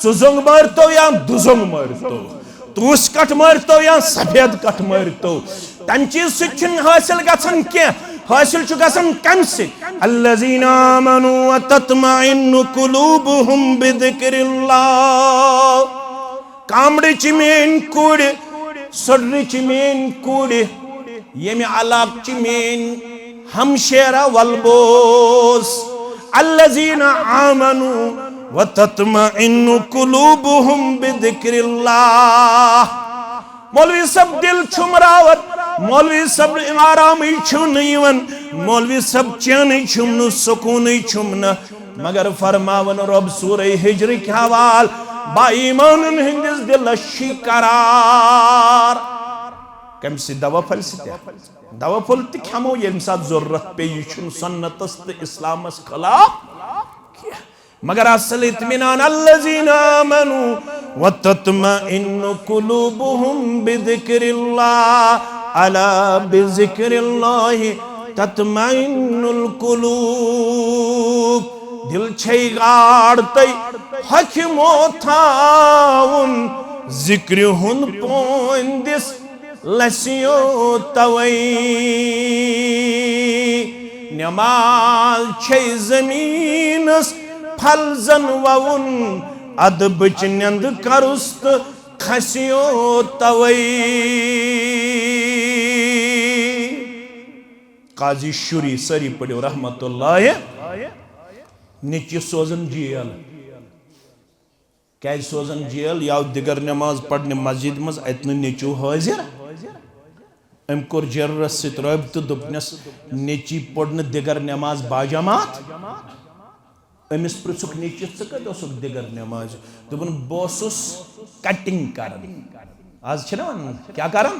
ژٕ زوٚنگ مٲرتو یا دُزوٚنگ مٲرتو، توٗسۍ کٹھ مٲرتو یا سفید کٹھ مٲرتو، تمہِ چیٖز سۭتۍ چھُنہٕ حٲصِل گژھان کینٛہہ۔ حٲصِل چھُ گژھان کمہِ سۭتۍ؟ الذین آمنوا وتطمئن قلوبهم بذکر اللہ۔ کامڑِ چھِ میٲنۍ کُڑِ، سۄڈرِ چھِ میٲنۍ کُڑِ، ییٚمہِ علاقہٕ چھِ میٲنۍ ہمشیرہ ولبوس۔ الذین آمنوا وتطمئن قلوبهم بذکر اللہ۔ مولوی صٲب دِل چھُم راوت، مولوی صٲب آرامٕے چھُم نہٕ یِوان، مولوی صٲب چینٕے چھُم نہٕ، سکوٗنٕے چھُم نہٕ۔ مگر فرماوان رۄب سورہ ہجرٕکۍ حوال، با ایمانن ہٕنٛدِس دِلس چھُے قرار۔ کمہِ سۭتۍ؟ دوا پھلہِ سۭتۍ۔ دوا پھوٚل تہِ کھٮ۪مو ییٚمہِ ساتہٕ ضروٗرت پیٚیہِ، یہِ چھُنہٕ سُنتس تہٕ اسلامس خلاف کینٛہہ۔ مگر اصل اطمینان، الذین آمنوا وتطمئن قلوبهم بذكر الله، ألا بذكر الله تطمئن القلوب۔ دل چھے گاڑ تہٕ حکمو تھاوُن، ذکرِ ہُنٛد پوندِس لسیو توے۔ نماز چھے زمینس پھل زن ووُن، ادبٕچ نٮ۪نٛد کرُس تہٕ کھسیو توے۔ قاضی شُری، سٲری پٔرِو رحمت اللہ۔ نیٚچی سوزان جیل۔ کیازِ سوزان جیل؟ یہِ آو دِگر نٮ۪ماز پرنہِ مسجد منٛز، اتہِ نہٕ نیٚچو حٲضِر۔ أمۍ کوٚر جیلرس سۭتۍ رٲبطہٕ، دوٚپنس، "نیٚچی پوٚر نہٕ دِگر نٮ۪ماز باجماعت؟" أمِس پرٛژھُکھ نیٚچوِس، "ژٕ کتہِ اوسُکھ دِگر نٮ۪مازِ؟" دوٚپُن، "بہٕ اوسُس cutting کران۔" آز چھِنہ ونان، کیٛاہ کران؟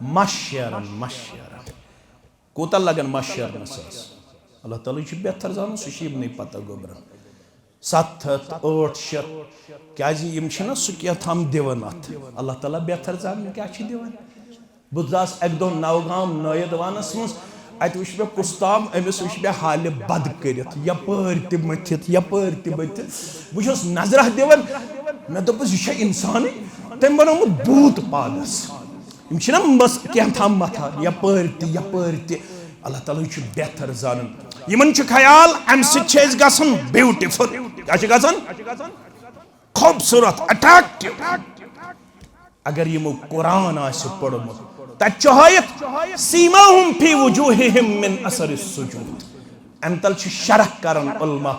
مَش شیران، مَش شیران۔ کوٗتاہ لگن مَش شیرنس حظ؟ اللہ تعالیٰ چھُ بہتر زانان، سُہ چھُ یِمنٕے پتہ گوٚبران۔ ستھ ہتھ، ٲٹھ شیٚتھ، کیازِ یِم چھِنہ سُہ کینٛہہ تام دِوان اتھ۔ اللہ تعالیٰ بہتر زانان کیٛاہ چھِ دِوان۔ بہٕ درٛاس اکہِ دۄہ نوگام نٲیِد وانس منٛز، اتہِ وٕچھ مےٚ کُس تام، أمِس وٕچھ مےٚ حالہِ بد کٔرِتھ، یپٲرۍ تہِ مٔتھِتھ، یپٲرۍ تہِ مٔتھِتھ۔ بہٕ چھُس نظرہ دِوان، مےٚ دوٚپُس، "یہِ چھا انسانٕے؟" تٔمۍ بنوومُت بھوٗت پادس۔ یِم چھِنہ بس کینٛہہ تام متھان، یپٲرۍ تہِ، یپٲرۍ تہِ۔ اللہ تعالیٰ چھُ بہتر زانان۔ یِمن چھُ خیال، امہِ سۭتۍ چھِ أسۍ گژھان beautiful۔ کیٛاہ چھِ گژھان؟ خوٗبصوٗرت، attractive۔ اگر یِمو قرآن آسہِ پوٚرمُت، تتہِ چھُ ہٲیِتھ، "سیماہم فی وجوہہم من اثر السجود۔" امہِ تل چھِ شرح کران علماء،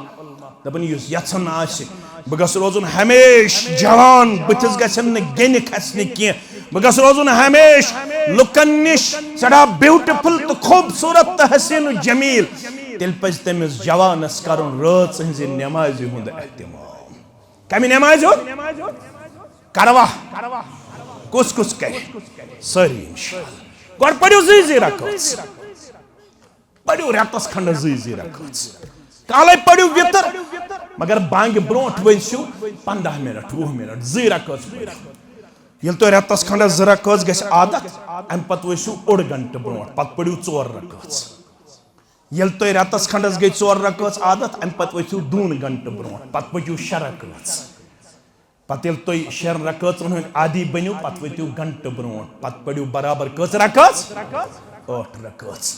دپان، یُس یژھان آسہِ بہٕ گژھٕ روزُن ہمیشہِ جوان، بٕتھِس گژھن نہٕ گیٚنہِ کھسنہِ کینٛہہ، بہٕ گژھٕ روزُن ہمیشہِ لُکن نِش سٮ۪ٹھاہ beautiful تہٕ خوٗبصوٗرت تہٕ حسین و جمیل، تیٚلہِ پزِ تٔمِس جوانس کرُن رٲژ ہٕنزِ نٮ۪مازِ ہُنٛد اہتمام۔ کمہِ نٮ۪مازِ ہُنٛد؟ کروا؟ کُس کُس کرِ؟ سٲری انشاءاللہ۔ گۄڈٕ پٔرِو زٕے زٕے رکٲژ۔ پٔرِو رٮ۪تس کھنٛڈس زٕے زٕے رکٲژ۔ کالے پٔرِو وِتر، مگر بانگہِ برونٛٹھ ؤسِو پنٛداہ منٹ، وُہ منٹ، زٕے رکٲژ پٔرِو۔ ییٚلہِ تۄہہِ رٮ۪تس کھنٛڈس زٕ رکٲژ گژھِ عادت، امہِ پتہٕ ؤسِو اوٚڑ گنٹہٕ برونٛٹھ، پتہٕ پٔرِو ژور رکٲژ۔ ییٚلہِ تۄہہِ رٮ۪تس کھنٛڈس گٔے ژور رکٲژ عادت، امہِ پتہٕ ؤسِو دوٗن گنٹہٕ برونٛٹھ، پتہٕ پٔرِو شےٚ رکٲژ۔ پتہٕ ییٚلہِ تُہۍ شٮ۪ن رکٲژن ہٕنٛدۍ عادی بٔنِو، پتہٕ ؤتھِو گنٹہٕ برونٛٹھ، پتہٕ پٔرِو برابر کٔژ رکٲژ؟ ٲٹھ رکٲژ۔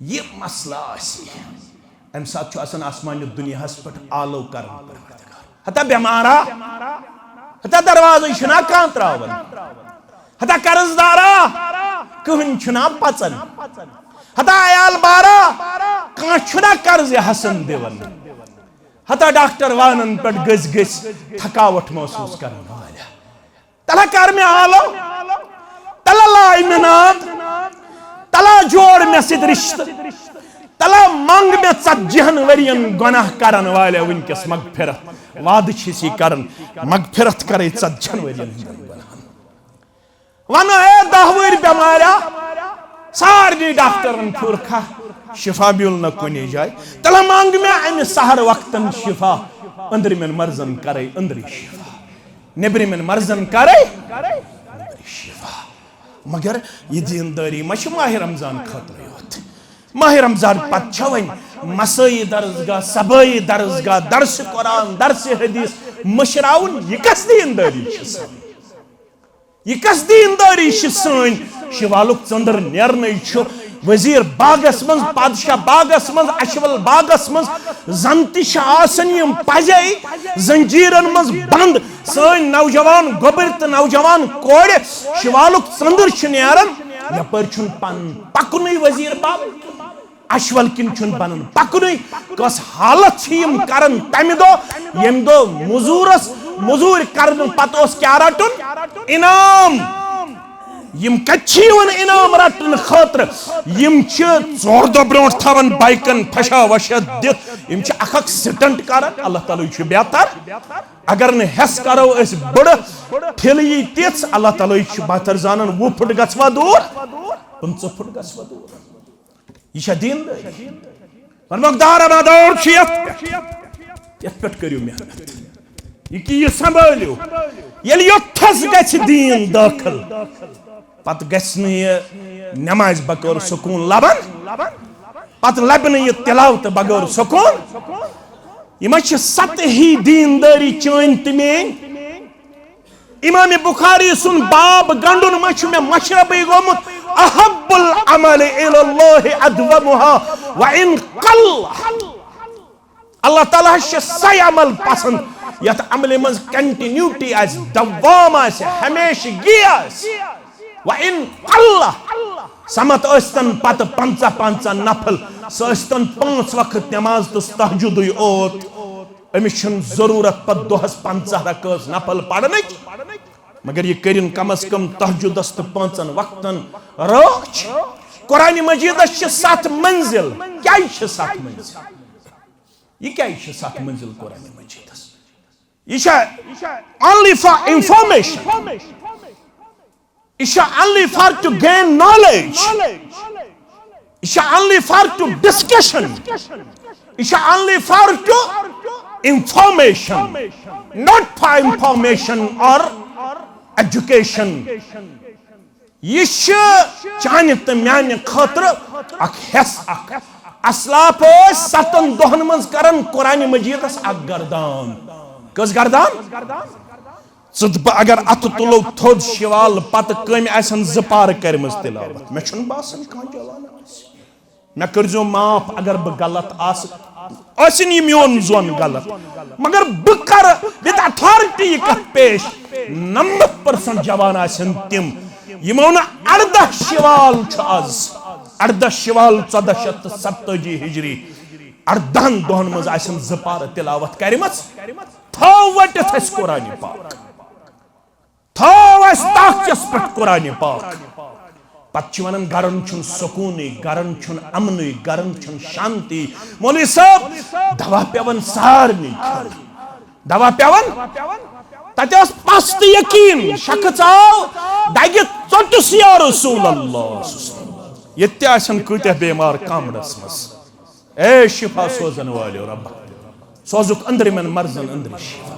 یہِ مسلہٕ آسہِ، امہِ ساتہٕ چھُ آسان آسمانہِ دُنیاہس پٮ۪ٹھ آلو کران پروردگار۔ ہتا بٮ۪مارا، ہتا دروازے چھُنہ کانٛہہ تراوان، ہتا قرض دارا، کٕہٕنۍ چھُنہ پژان، ہتا عیال بارا، کانٛہہ چھُنہ قرض حسن دِوان۔ ہتا ڈاکٹر وانن پٮ۪ٹھ گٔژھۍ گٔژھۍ تھکاوٹھ محسوس کرن والٮ۪ن۔ تلا کر مےٚ آلو، تلا لاے مےٚ ناد، تلا جوڑ مےٚ سۭتۍ رشتہٕ، تلا منگ مےٚ ژتجی ہن ؤرین گۄناہ کرن والٮ۪ن وٕنکیٚس مغفرت۔ وعدٕ چھِ أسۍ یہِ کران، مغفرت کرے ژتجی ہن ؤرین ہٕنٛدٮ۪ن گۄناہن۔ ونو، اے دہ وٕہٕرۍ بٮ۪ماریا، سارنٕے ڈاکٹرن پھیُر کھاہ، شفا میوٗل نہٕ کُنی جایہِ۔ تیٚلہِ منٛگ مےٚ امہِ سحر وقتن شفا، أنٛدرِمٮ۪ن مرضن کرے أنٛدری شفا، نیٚبرِمٮ۪ن مرضن کرے أنٛدری شفا۔ مگر یہِ دیندٲری ما چھِ ماہِ رمضان خٲطرٕ یوت؟ ماہِ رمضان پتہٕ چھا وۄنۍ مسٲیی درسگاہ، صبٲیی درسگاہ، درس قرآن، درس حدیث مٔشراوُن؟ یہِ کس دیندٲری چھِ سٲنۍ؟ یہِ کس دیندٲری چھِ سٲنۍ؟ شِوالُک ژٔنٛدٕر نیرنٕے چھُ وزیر باغس منٛز، پادشاہ باغس منٛز، اچھول باغس منٛز۔ زن تہِ چھِ آسان یِم پزے زنجیرن منٛز بند۔ سٲنۍ نوجوان گوٚبرۍ تہٕ نوجوان کورِ، شِوالُک ژٔنٛدٕر چھِ نیران، یپٲرۍ چھُنہٕ پن پکنُے وزیر باغ۔ اچھول کِنۍ چھُنہٕ بنان پکنُے۔ کۄس حالت چھِ یِم کران تمہِ دۄہ، ییٚمہِ دۄہ مزوٗرس مزوٗرۍ کرنہٕ پتہٕ اوس کیٛاہ رٹُن؟ انعام۔ یِم کتہِ چھِ یِوان انعام رٹنہٕ خٲطرٕ؟ یِم چھِ ژور دۄہ برونٛٹھ تھاوان بایکن پھشا وشا دِتھ، یِم چھِ اکھ اکھ سٹنٹ کران۔ اللہ تعالیٰ چھُ بہتر، اگر نہٕ ہٮ۪س کرو أسۍ بٔڑٕ ٹھِلہٕ یی تِژھ، اللہ تعالیٰ چھُ بہتر زانان۔ وُہ پھٕٹ گژھوا دوٗر، پٕنٛژٕہ پھٕٹ گژھوا دوٗر؟ یہِ چھا دیندٲری؟ فرموکھ، دار اما دور چھُ یتھ پٮ۪ٹھ۔ یتھ پٮ۪ٹھ کٔرِو محنت۔ یہِ کہِ یہِ سنبھٲلِو۔ ییٚلہِ یوٚتھس گژھِ دیٖن دٲخل، پتہٕ گژھِ نہٕ یہِ نمازِ بغٲر سکوٗن لبن، پتہٕ لبہِ نہٕ یہِ تلاوتہٕ بغٲر سکوٗن۔ یہِ ما چھِ سطحی دیٖندٲری چٲنۍ تہٕ میٲنۍ؟ امام بخاری سُنٛد باب گنڈُن ما چھُ مےٚ مشربٕے گوٚمُت؟ احب العمل الی اللہ ادومها وان قل۔ اللہ تعالیٰ ہس چھِ سۄے عمل پسند، یتھ عملہِ منٛز کنٹینیوٹی آسہِ، دوام آسہِ، ہمیشگی آسہِ۔ وان قل، سمت ٲسۍتن پتہٕ پنژاہ پنژاہ نفل، سُہ ٲسۍتن پانٛژھ وقت نماز تہٕ تہجدٕے اوت۔ أمِس چھُنہٕ ضروٗرت پتہٕ دۄہس پنژاہ رکٲژ نفل پرنٕچ، مگر یہِ کٔرِن کم از کم تہجدس تہٕ پانٛژن وقتن رٲچھ۔ قرآن مجیدس چھِ ستھ منزل۔ کیٛازِ چھِ ستھ منزل؟ یہِ کیٛازِ چھِ ستھ منزل قرآن مجیدس؟ یہِ چھا only for information؟ یہِ چھا only for to gain knowledge؟ یہِ چھا only for to discussion؟ یہِ چھا only for to information, not for information or education؟ یہِ چھِ چانہِ تہٕ میانہِ خٲطرٕ اکھ حصہٕ اکھ۔ اسلاف ٲسۍ ستن دۄہن منٛز کران قرآن مجیدس اکھ گردان۔ کٔژ گردان؟ ژٕ تہٕ بہٕ اگر اتھٕ تُلو تھوٚد شِوال، پتہٕ کٔمۍ آسن زٕ پارٕ کٔرمٕژ تلاوت؟ مےٚ چھُنہٕ باسان کانٛہہ جوان آسہِ۔ مےٚ کٔرۍزیو معاف اگر بہٕ غلط آسہٕ، ٲسِن یہِ میون زوٚن غلط، مگر بہٕ کرٕ with authority یہِ کتھ پیش، نمتھ percent جوان آسن تِم یِمو نہٕ اردہ شوال چھُ از، اردہ شوال ژۄدہ شیٚتھ تہٕ ستتٲجی ہجری، اردہن دۄہن منٛز آسن زٕ پارٕ تلاوت کرِمژ۔ تھٲو ؤٹِتھ اَسہِ قرآن پاک، تھٲو اَسہِ تاخچس پٮ۪ٹھ قرآن پاک۔ پتہٕ چھِ ونان گرن چھُنہٕ سکوٗنٕے، گرن چھُنہٕ امنٕے، گرن چھُنہٕ شانتی۔ مولوی صٲب، دوا پٮ۪وان سارنٕے کھیوٚن، دوا پٮ۪وان۔ تتہِ ٲس پستہٕ یقیٖن، شخص آو دگہِ ژوٚٹُس یا رسول اللہ۔ ییٚتہِ تہِ آسن کۭتیاہ بیمار کامرس منٛز۔ اے شفا سوزن والیو رب، سوزُکھ أنٛدرِمٮ۪ن مرضن أنٛدرِ شفا۔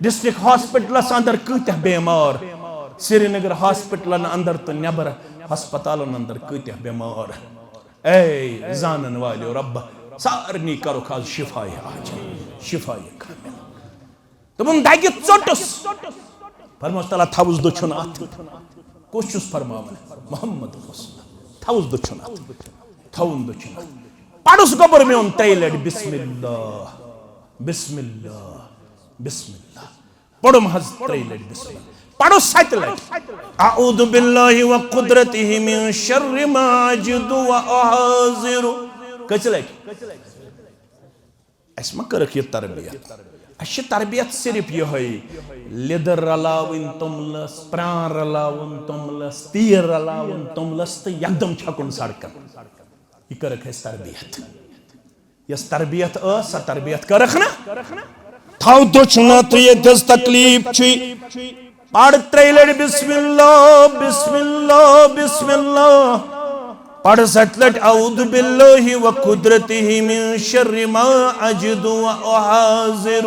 ڈسٹرکٹ ہاسپٹلس اندر کۭتیاہ بیمار، سرینگر ہاسپٹلن اندر تہٕ نٮ۪بر ہسپتالن اندر کۭتیاہ بیمار۔ اے زانن والیو رب، سارنٕے کرُکھ آز شفا عاجل، شفا کامل۔ دوٚپُن، دگہِ ژوٚٹُس۔ فرموس تعالیٰ، تھاوُس دٔچھُن اَتھ۔ کُس چھُس فرماوان؟ محمد رسول۔ تھاوُس دٔچھُن اَتھ۔ تھاوُن دٔچھُن اَتھ۔ پَرُس گوٚبُر میون ترٛیٚیہِ لَٹہِ، بسم اللہ، بسم اللہ، بسم اللہ۔ پوٚرُم حظ ترٛیٚیہِ لَٹہِ بسم اللہ۔ پَرُس سَتہِ لَٹہِ۔ اعوذ باللہ و قدرتہ من شر ما اجد و احاذر۔ کٔژِ لَٹہِ؟ اَسہِ ما کٔرٕکھ یہِ تربیت؟ اَسہِ چھِ تربیت صرف یِہوٚے، لیٚدٕر رلاوٕنۍ توٚملَس، پرٛان رلاوُن توٚملَس، تیٖل رلاوُن توٚملَس تہٕ یکدم چھَکُن سڑکَن۔ یہِ کٔرٕکھ اَسہِ تربیت۔ یۄس تربیت ٲس، سۄ تربیت کٔرٕکھ نہ؟ تھاو دٔچھُن اَتھ، ییٚتٮ۪س تکلیٖف چھُے۔ پَر ترٛیٚیہِ لَٹہِ بسم اللہ، بسم اللہ، بسم اللہ۔ پَر سَتہِ لَٹہِ اعوذ باللہ و قدرتہ من شر ما اجد و احاذر۔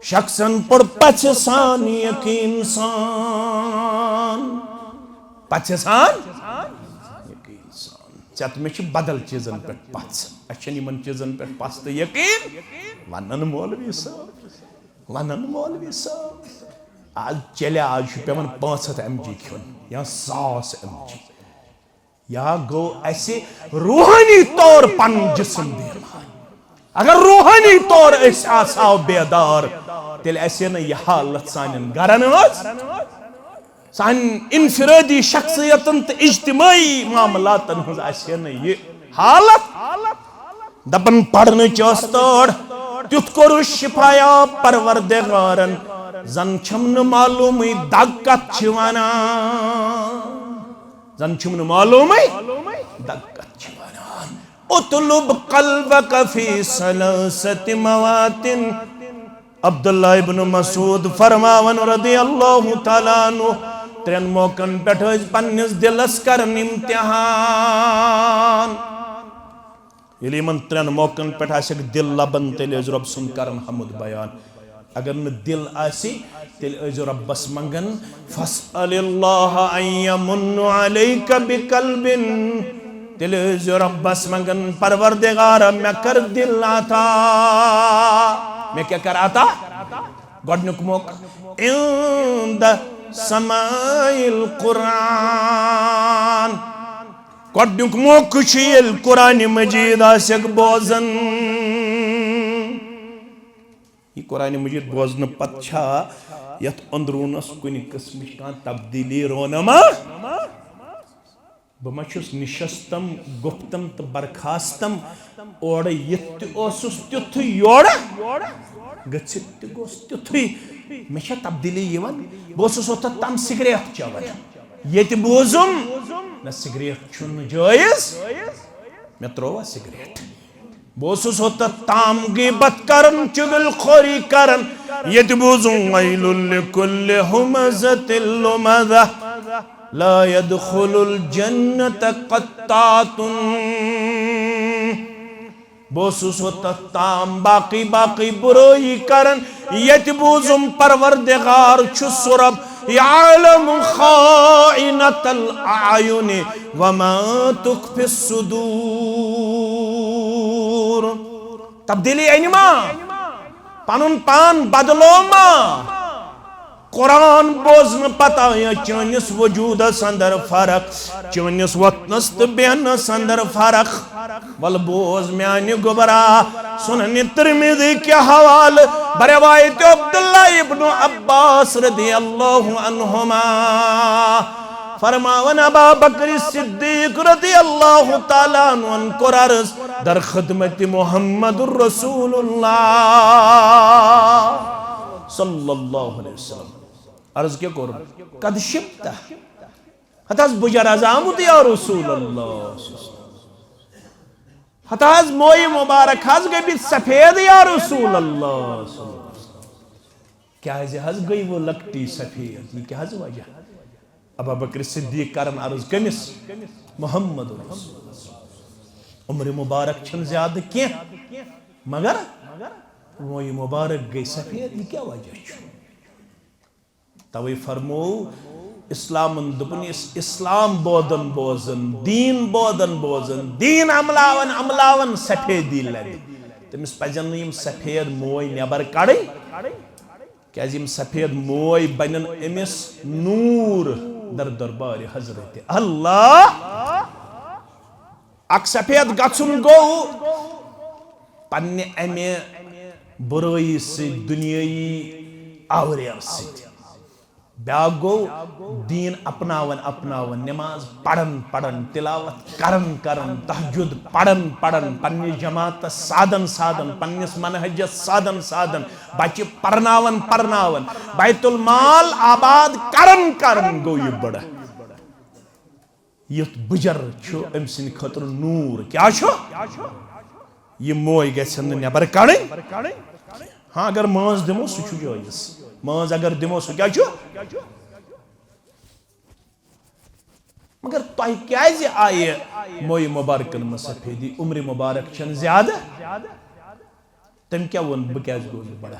شخصن پوٚر پژھِ سان یقین سان۔ پژھِ سان؟ یقین سان۔ ژےٚ تہٕ مےٚ چھِ بدل چیٖزن پٮ۪ٹھ پژھ۔ اَسہِ چھَنہٕ یِمن چیٖزن پٮ۪ٹھ پژھ تہٕ یقین۔ وَنن مولوی صٲب، وَنن مولوی صٲب۔ آز چلے، آز چھُ پٮ۪وان پانٛژھ ہَتھ ایم جی کھیوٚن یا ساس ایم جی۔ یا گوٚو اَسہِ روحٲنی طور پَنُن جسم بیمار۔ اگر روحٲنی طور أسۍ آسہو بیدار، تیٚلہِ آسہِ ہے نہٕ یہِ حالت سانٮ۪ن گرن ہٕنٛز، سانٮ۪ن انفرٲدی شخصیتن تہٕ اجتمٲعی معاملاتن ہٕنٛز آسہِ ہے نہٕ یہِ حالت۔ دپان پرنٕچ ٲس تٲڑ، تیُتھ کوٚرُس شفایاب پروردگارن، زن چھم نہٕ معلومٕے دگ کتھ چھِ ونان۔ زن چھُم نہٕ معلومٕے، دگ کتھ چھِ ونان۔ اطلب قلبک فی ثلاثت مواطن۔ عبداللہ ابن مسعود فرماوان رضی اللہ تعالیٰ عنہ، ترٛٮ۪ن موقعن پٮ۪ٹھ ٲسۍ پننِس دِلس کران امتحان۔ ییٚلہِ یِمن ترٛٮ۪ن موقعن پٮ۪ٹھ آسٮ۪کھ دِل لبن، تیٚلہِ ٲسۍ رۄب سُنٛد کران حمد بیان۔ اگر نہٕ دِل آسہِ، تیٚلہِ ٲسۍزیو رۄبَس منٛگان، "فاسأل اللہ ان یمن علیک بقلب"۔ تیٚلہِ ٲسۍزیو رۄبَس منٛگان، "پروردگارا، مےٚ کر دِل عطا۔" مےٚ کیٛاہ کر عطا؟ گۄڈٕنیُک موقعہٕ، عند سماع القرآن۔ گۄڈٕنیُک موقعہٕ چھُ، ییٚلہِ قرآنِ مجیٖد آسٮ۪کھ بوزان۔ یہِ قرآنِ مجیٖد بوزنہٕ پتہٕ چھا یتھ أنٛدروٗنس کُنہِ قٕسمٕچ کانٛہہ تبدیٖلی رونما؟ بہٕ ما چھُس نِشستم، گُپتم تہٕ برخاستم، اورٕ یِتھ تہِ اوسُس تیُتھُے، یورٕ گٔژھِتھ تہِ گوٚژھ تیُتھُے۔ مےٚ چھا تبدیٖلی یِوان؟ بہٕ اوسُس اوٚتتھ تام سگریٹ چٮ۪وان، ییٚتہِ بوٗزُم نہ، سگریٹ چھُنہٕ جٲیز، مےٚ ترٛووا سگریٹ۔ بہٕ اوسُس ہوٚتتھ تام غیبت کران، چغل خوری کران، ییٚتہِ بوٗزُم ویل لکل ہمزۃ لمزہ، لا یدخل الجنۃ قطاتن۔ بہٕ اوسُس ہوٚتتھ تام باقٕے باقٕے بُرٲیی کران، ییٚتہِ بوٗزُم پروردگار چھُ سُہ رب، یعلم خائنۃ الاعین وما تخفی الصدور۔ تبدیٖلی أنۍ ما؟ پنُن پان بدلو ما؟ قرآن بوزنہٕ پتہٕ آیا چٲنِس وجوٗدس اندر فرق، چٲنِس وۄتھنس تہٕ بیٚہنس اندر فرق؟ ول بوز میانہِ گوٚبرا، سنن ترمذی کہِ حوالہٕ بروایت عبداللہ ابن عباس رضی اللہ عنہما۔ فرماوان ابا بکر صدیق رضی اللہ تعالیٰ عنہن کوٚر عرض، در خدمت محمد رسول اللہ صلی اللہ علیہ وسلم۔ عرض کیٛاہ کوٚر؟ قد شبت۔ ہتہٕ حظ بُجر از آمُت یا رسول اللہ۔ ہتہٕ حظ مویہِ مبارک حظ گٔمٕتۍ سفید یا رسول اللہ۔ کیٛازِ حظ گٔیوٕ لۄکٹی سفید؟ یہِ کیٛاہ حظ وجہ؟ ابا بکر صدیق کرن عرض کٔمِس؟ محمد رسول۔ عمر مبارک چھنہٕ زیادٕ کینٛہہ، مگر مویہِ مبارک گٔے سفید، یہِ کیٛاہ وجہ چھُ؟ توے فرموو اسلامن، دوٚپُن، یُس اسلام بودن بوزن، دین بودن بوزن، دین عملاون عملاون سفیدی لبہِ، تٔمِس پزن نہٕ یِم سفید موے نٮ۪بر کڑٕنۍ، کیازِ یِم سفید موے بنن أمِس نوٗر در دربارِ حضرت اللہ۔ اکھ سفید گژھُن گوٚو پننہِ امہِ برٲیی سۭتۍ، دُنیٲیی آوریر سۭتۍ۔ بیاکھ گوٚو دین اپناوان اپناوان، نماز پران پران، تلاوت کران کران، تہجد پران پران، پننِس جماعتس سادن سادن، پننِس منہجس سادن سادن، بچہِ پرناوان پرناوان، بیت المال آباد کران کران گوٚو یہِ بٕڑٕ۔ یُتھ بُجر چھُ أمۍ سٕنٛدِ خٲطرٕ نوٗر۔ کیٛاہ چھُ؟ یہِ موے گژھن نہٕ نٮ۪بر کڑٕنۍ۔ ہاں، اگر مٲنٛز دِمو، سُہ چھُ جٲیز۔ مٲنٛز اگر دِمو، سُہ کیٛاہ چھُ؟ مگر تۄہہِ کیٛازِ آیہِ مویہِ مبارکن منٛز سفیدی؟ عمرِ مبارک چھَنہٕ زیادٕ؟ تٔمۍ کیٛاہ ووٚن، بہٕ کیٛازِ گوٚوس بڑٕ؟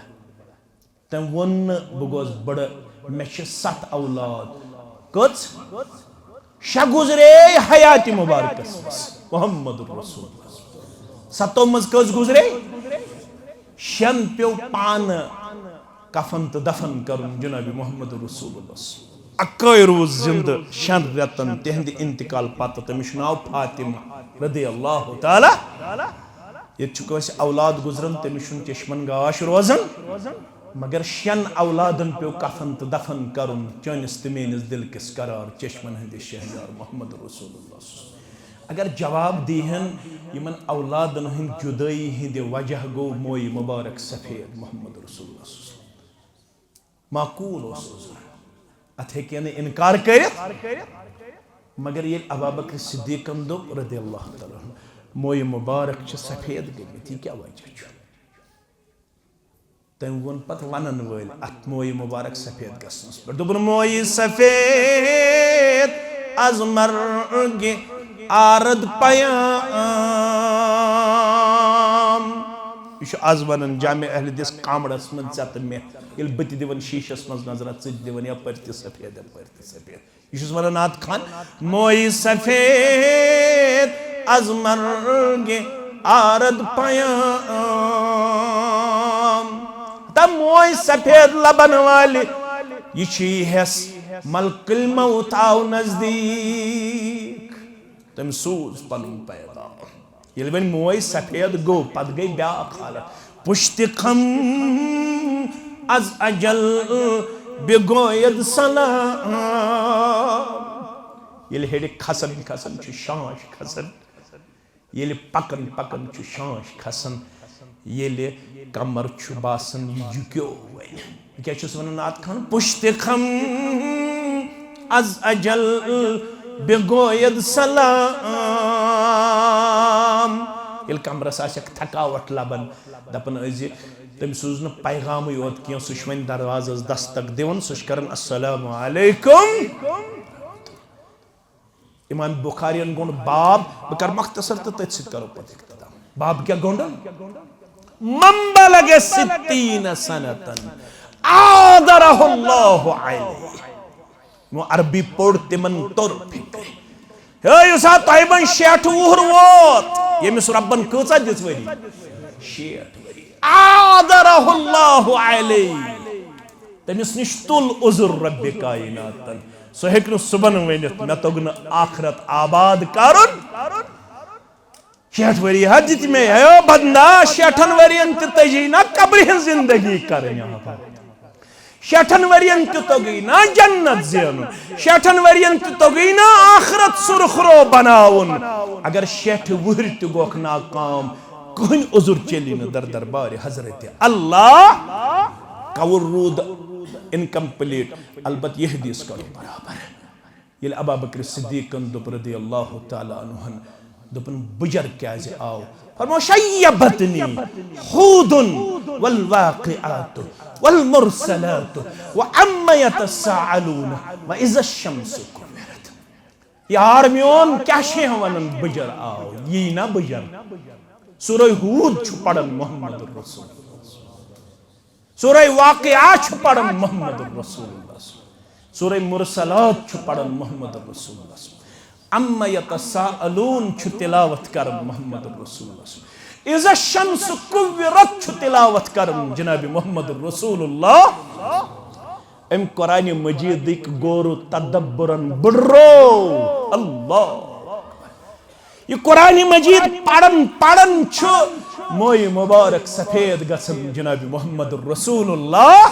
تٔمۍ ووٚن نہٕ، بہٕ گوس بڑٕ، مےٚ چھِ ستھ اولاد۔ کٔژ؟ شےٚ گُزرے حیاتِ مبارکس منٛز۔ محمد رسول اللہ۔ ستو منٛز کٔژ گُزرے؟ شٮ۪ن پیوٚو پانہٕ کفن تہٕ دفن کرُن جناب محمد رسول اللہ۔ اکٲے روٗز زندٕ شٮ۪ن رٮ۪تن تِہنٛدِ انتقال پتہٕ۔ تٔمِس چھُ ناو فاطمہ رضی اللہ تعالیٰ۔ ییٚتہِ چھُ کٲنٛسہِ اولاد گُزران، تٔمِس چھُنہٕ چشمن گاش روزان، مگر شٮ۪ن اولادن پیوٚو کفن تہٕ دفن کرُن چٲنِس تہٕ میٲنِس دِل کِس قرار چشمن ہٕنٛدِس شہریار محمد رسول اللہ۔ اگر جواب دیہن، یِمن اولادن ہٕنٛدِ جُدٲیی ہٕنٛدِ وجہ گوٚو مویہِ مبارک سفید محمد رسول اللہ۔ معقول اوس سُہ۔ اتھ ہیٚکہِ نہٕ انکار کٔرِتھ۔ مگر ییٚلہِ ابابکر صدیقن دوٚپ رضی اللہ تعالیٰ عنہ، مویہِ مبارک چھِ سفید گٔمٕتۍ، یہِ کیٛاہ وجہ چھُ؟ تٔمۍ ووٚن پتہٕ ونن وٲلۍ اتھ مویہِ مبارک سفید گژھنس پٮ۪ٹھ، دوٚپُن، مویہِ سفید از مرگِ آرد پیام۔ یہِ چھُ از ونان جامع اہل حدیث کامڑس منٛز ژےٚ تہٕ مےٚ، ییٚلہِ بہٕ تہِ دِوان شیٖشس منٛز نظرہ، ژٕ تہِ دِوان یپٲرۍ تہِ سفید، یپٲرۍ تہِ سفید۔ یہِ چھُس ونان نعت خان، موے سفید از مرگ آرد پیام۔ تا موے سفید لبن والہِ، یہِ چھُ یہِ حس ملک الموت آو نزدیک۔ تٔمۍ سوٗز پنُن پیغام۔ ییٚلہِ وۄنۍ موے سفید گوٚو، پتہٕ گٔے بیٛاکھ حالت۔ پُشتِ خم از اجل بگوید سلام۔ ییٚلہِ ہیٚرِ کھسان کھسان چھُ شانٛش کھسان، ییٚلہِ پکان پکان چھُ شانٛش کھسان، ییٚلہِ کمر چھُ باسان یہِ جُکیو وۄنۍ۔ بہٕ کیٛاہ چھُس ونان نعت خان؟ پُشتِ خم از اجل بگوید سلام۔ ییٚلہِ کمرس آسٮ۪کھ تھکاوٹھ لبان، دپان ٲسۍ زِ تٔمۍ سوٗز نہٕ پیغامٕے یوت کینٛہہ، سُہ چھُ وۄنۍ دروازس دستک دِوان، سُہ چھُ کران السلام علیکم۔ امام بخارین گوٚنڈ باب، بہٕ کرٕ مختصر تہٕ تٔتھۍ سۭتۍ کرو پتہٕ اختتام۔ باب کیٛاہ گوٚنڈن؟ من بلغ ستین سنتن عاذرہ اللہ علیہ۔ یِمو عربی پوٚر تِمن توٚر فکرِ۔ ہے، یُس ہا تۄہہِ وۄنۍ شیٹھ وُہُر ووت، ییٚمِس رۄبن کۭژاہ دِژ ؤری؟ شیٹھ ؤری۔ عاذرہ اللہ علیہ۔ تٔمِس نِش تُل عذر رۄبِ کائناتن۔ سُہ ہیٚکہِ نہٕ صُبحن ؤنِتھ، "مےٚ توٚگ نہٕ آخرت آباد کرُن۔" شیٹھ ؤری حد دِتۍ مےٚ، ہے او بندا، شیٹھن ؤرین تہِ تٔجی نہ قبرِ ہٕنٛز زندگی کرٕنۍ آباد۔ شیٹھن ؤرین تہِ توٚگُے نہ جنت زینُن، شیٹھن ؤرین تہِ توٚگُے نہ آخرت سُرخرو بناوُن۔ اگر شیٹھِ وُہرۍ تہِ گوکھ ناکام، کٕہٕنۍ عذر چلی نہٕ در دربارِ حضرت اللہ۔ کول روٗد incomplete، البتہ یہِ حدیث کرو برابر۔ ییٚلہِ ابا بکر صدیقن دوٚپ رضی اللہ تعالیٰ عنہن، دوٚپُن، "بُجر کیازِ آو؟" فرمو، "شیبتنی ہود والواقعات والمرسلات وعم یتساءلون واذا الشمس کورت۔" یار میون، کیٛاہ چھِ یِم ونان بُجر آو؟ یی نہ بُجر۔ سورہ ہود چھُ پران محمد رسول۔ سورہ واقعہ چھُ پران محمد رسول اللہ۔ سورہ مرسلات چھُ پران محمد رسول اللہ۔ عم یتساءلون چھُ تلاوت کران محمد رسول اللہ۔ اذا الشمس کورت چھُ تلاوت کران جناب محمد رسول اللہ۔ أمۍ قرآن مجیدٕکۍ غور و تدبرن بڑرو۔ اللہ۔ یہِ قرآن مجید پران پران چھُ موے مبارک سفید گژھان جناب محمد رسول اللہ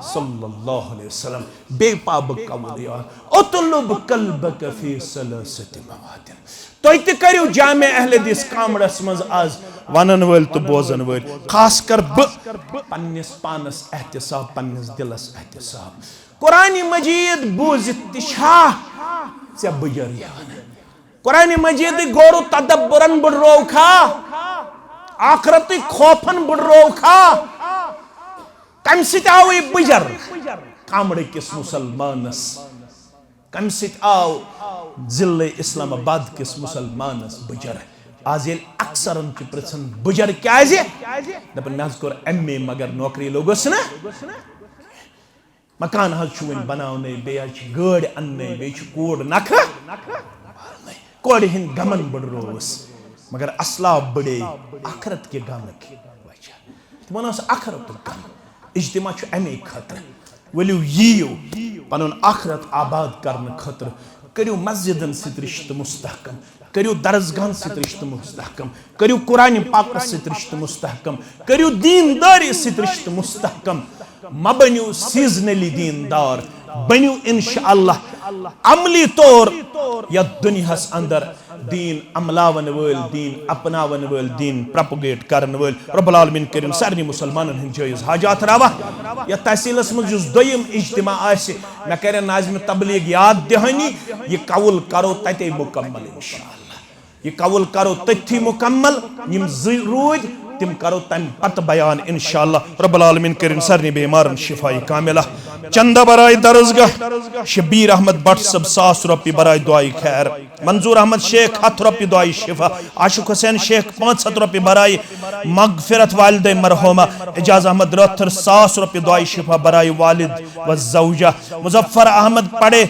صلی اللہ علیہ وسلم۔ بے پابک قول یار، اطلب قلبک فی ثلاثت مواطن۔ تُہۍ تہِ کٔرِو جامع اہل حدیث کامڑس منٛز آز ونن وٲلۍ تہٕ بوزن وٲلۍ، خاص کر بہٕ، پننِس پانس احتساب، پننِس دلس احتساب۔ قرآن مجید بوٗزِتھ تہِ چھا ژےٚ بُجر یِوان؟ قرآن مجیدٕکۍ غور و تدبرن بڑروو کھا؟ آخرتٕکۍ خوفن بڑروو کھا؟ کمہِ سۭتۍ آوٕے بُجر کامڑٕ کِس مسلمانس؟ کمہِ سۭتۍ آو ضلع اسلام آباد کِس مسلمانس بُجر؟ آز ییٚلہِ اکثرن چھِ پرژھان، "بُجر کیازِ؟" دپان، "مےٚ حظ کوٚر ایم اے، مگر نوکری لوٚگُس نہٕ۔" مکان حظ چھُ وۄنۍ بناونَے، بیٚیہِ حظ چھِ گٲڑۍ اَننَے، بیٚیہِ چھِ کوٗر نکھٕ۔ کورِ ہٕنٛدۍ غمن بڑرووُس، مگر اصلاب بڑے آخرت کہِ غمٕکۍ وجہ۔ تِمن اوس آخرتُک غم۔ اجتماع چھُ اَمے خٲطرٕ۔ ؤلِو یِیِو پنُن آخرت آباد کرنہٕ خٲطرٕ، کٔرِو مسجدن سۭتۍ رشتہٕ مستحکم، کٔرِو درسگاہن سۭتۍ رشتہٕ مستحکم، کٔرِو قرآن پاکس سۭتۍ رشتہٕ مستحکم، کٔرِو دیندٲری سۭتۍ رشتہٕ مستحکم۔ مہ بٔنِو seasonally دیندار، بٔنِو انشاءاللہ عملی طور یتھ دُنیاہس اندر دین عملاون وٲلۍ، دین اپناون وٲلۍ، دین propagate کرن وٲلۍ۔ رب العالمین کٔرِن سارنٕے مسلمانن ہٕنٛدۍ جٲیز حاجات روا۔ یتھ تحصیلس منٛز یُس دوٚیِم اجتماع آسہِ، مےٚ کرن ناظم تبلیغ یاد دہانی، یہِ قول کرو تتے مکمل انشاءاللہ۔ یہِ قول کرو تٔتھی مکمل، یِم زٕ روٗدۍ، تِم کرو تمہِ پتہٕ بیان انشاءاللہ۔ رب العالمین کٔرِن سارنٕے بیمارن شفاء کاملہ۔ چندہ برائے درسگاہ شبیر احمد بٹ صٲب، ساس رۄپیہِ برائے دعائے خیر۔ منظور احمد شیخ ہتھ رۄپیہِ دعایہِ شفا، عاشق حسین شیخ پانٛژھ ہتھ رۄپیہِ برایہِ مغفرت والدے مرحومہ، اعجاز احمد رٲتھر ساس رۄپیہِ دعایہِ شفا برایہِ والد و زوجہ، مظفر احمد پڑے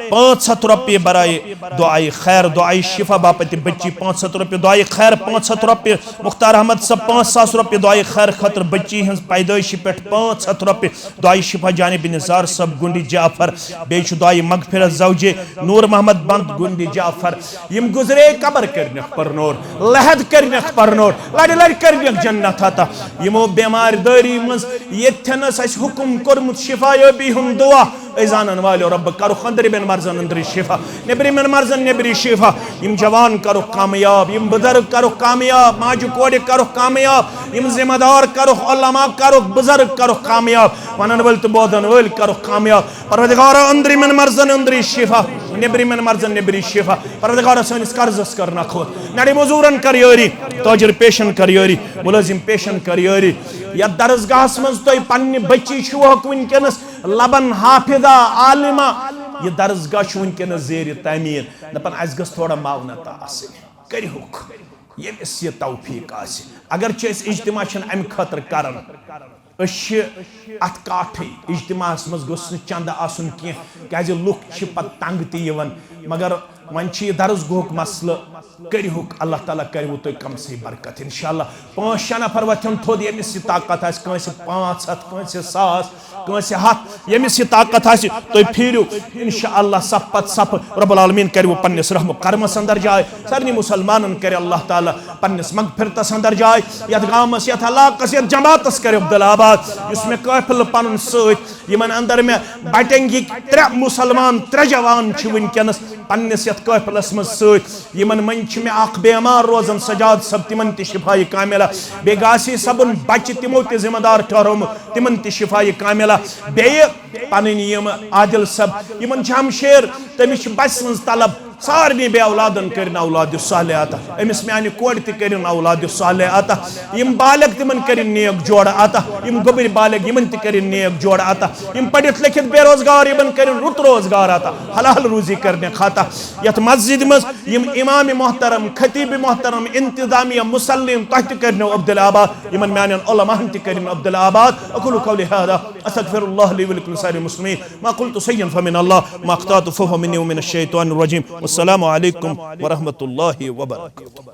پانٛژھ ہتھ رۄپیہِ برایہِ دعایہِ خیر دعایہِ شفا باپتہِ بچی پانٛژھ ہتھ رۄپیہِ دعایہِ خیر پانٛژھ ہتھ رۄپیہِ، مختار احمد صٲب پانٛژھ ساس رۄپیہِ دعایہِ خیر خٲطرٕ بچی ہٕنٛز پیدٲیشہِ پٮ۪ٹھ پانٛژھ ہتھ رۄپیہِ دعایہِ شفا جانب نثار صٲب گُنڈِ جعفر، بیٚیہِ چھُ دعایہِ مغفرت زوجے نور محمد بند گُنڈِ جعفر۔ یِم گُزرے قبر کٔرنکھ پرنور، لحد کٔرنکھ پرنور، لڑِ لڑِ کٔرنکھ جنت عطا۔ یِمو بیمار دٲری منٛز ییٚتھٮ۪نس اَسہِ حُکم کوٚرمُت شفا یٲبی ہُنٛد دعا، أسۍ زانن والٮ۪و رۄب کرُکھ أنٛدرِمٮ۪ن مرضن أنٛدری شفا، نیٚبرِمٮ۪ن مرضن نیٚبری شفا۔ یِم جوان کرُکھ کامیاب، یِم بُزرگ کرُکھ کامیاب، ماجہِ کورِ کرُکھ کامیاب، یِم ذمہ دار کرُکھ، علماء کرُکھ، بُزرگ کرُکھ کامیاب، ونن وٲلۍ تہٕ بوزن وٲلۍ کرُکھ کامیاب۔ پروردگارا، أنٛدرِمٮ۪ن مرضن أنٛدری شفا، نیٚبرِمٮ۪ن مرضن نیٚبری شفا۔ پروردگارا، سٲنِس قرضس کر نکھوت، نڑِ مزورن کر یٲری، تاجر پیشن کر یٲری، ملٲزم پیشن کر یٲری۔ یتھ درسگاہس منٛز تُہۍ پننہِ بچی چھِوہوکھ وٕنکیٚنس لبن حافظہ عالمہ، یہِ درسگاہ چھُ وٕنکیٚنس زیر تعمیٖر۔ دپان، اسہِ گٔژھ تھوڑا معاونت آسٕنۍ، کٔرِہُکھ ییٚمِس یہِ توفیٖق آسہِ۔ اگرچہِ أسۍ اجتماع چھِنہٕ امہِ خٲطرٕ کران، أسۍ چھِ اتھ کاٹھٕے، اجتماعس منٛز گوٚژھ نہٕ چندٕ آسُن کینٛہہ، کیازِ لُکھ چھِ پتہٕ تنگ تہِ یِوان۔ مگر وۄنۍ چھُ یہِ درس گوہُک مسلہٕ، کٔرِہُکھ، اللہ تعالیٰ کٔرِوٕ تُہۍ کم سے برکت۔ انشاءاللہ پانٛژھ شےٚ نفر وۄتھن تھوٚد، ییٚمِس یہِ طاقت آسہِ، کٲنٛسہِ پانٛژھ ہتھ، کٲنٛسہِ ساس، کٲنٛسہِ ہتھ، ییٚمِس یہِ طاقت آسہِ، تُہۍ پھیٖرِو۔ انشاءاللہ صف پتہٕ صف رب العالمین کَرِ وۄنۍ پننِس رحم و کرمس اندر جاے۔ سارنٕے مسلمانن کَرِ اللہ تعالیٰ پننِس مغفرتس اندر جاے۔ یتھ گامس، یتھ علاقس، یتھ جماعتس کَرِ عبدالآباد۔ یُس مےٚ قٲفلہٕ پنُن سۭتۍ، یِمن اندر مےٚ بٹنگٕکۍ ترٛےٚ مسلمان، ترٛےٚ جوان چھِ وٕنکیٚنس پننِس یتھ قٲفلس منٛز سۭتۍ۔ یِمن منٛز چھِ مےٚ اکھ بیمار روزان سجاد صٲب، تِمن تہِ شفایہِ کاملہ۔ بیٚیہِ غازی صٲبُن بچہِ، تِمو تہِ ذمہ دار ٹھہرومُت، تِمن تہِ شفایہِ کاملہ۔ بیٚیہِ پنٕنۍ یِم عادل صٲب، یِمن چھِ ہمشیر، تٔمِس چھِ بچہِ سٕنٛز طلب۔ سارنٕے بے اولادن کٔرِن اولاد صالح عطا، أمِس میانہِ کورِ تہِ کٔرِن اولاد صالح عطا۔ یِم بالغ، تِمن کٔرِن نیک جوڑٕ عطا، یِم گوٚبٕرۍ بالغ، یِمن تہِ کٔرِن نیک جوڑٕ عطا۔ یِم پٔرِتھ لیکھِتھ بے روزگار، یِمن کٔرِن رُت روزگار عطا، حلال روزی کٔرنہِ خطا۔ یتھ مسجد منٛز یِم امام محترم، خطیب محترم، انتظامیہ، مصلین، تۄہہِ تہِ کٔرنو عبدالآباد، یِمن میانٮ۪ن علماہن تہِ کٔرِن عبدالآباد۔ اقول قولی هذا، استغفر الله لي ولكم سائر المسلمين، ما قلت شيئا فمن الله، ما اخطأت فهو مني ومن الشيطان الرجيم۔ والسلام عليكم ورحمة الله وبركاته۔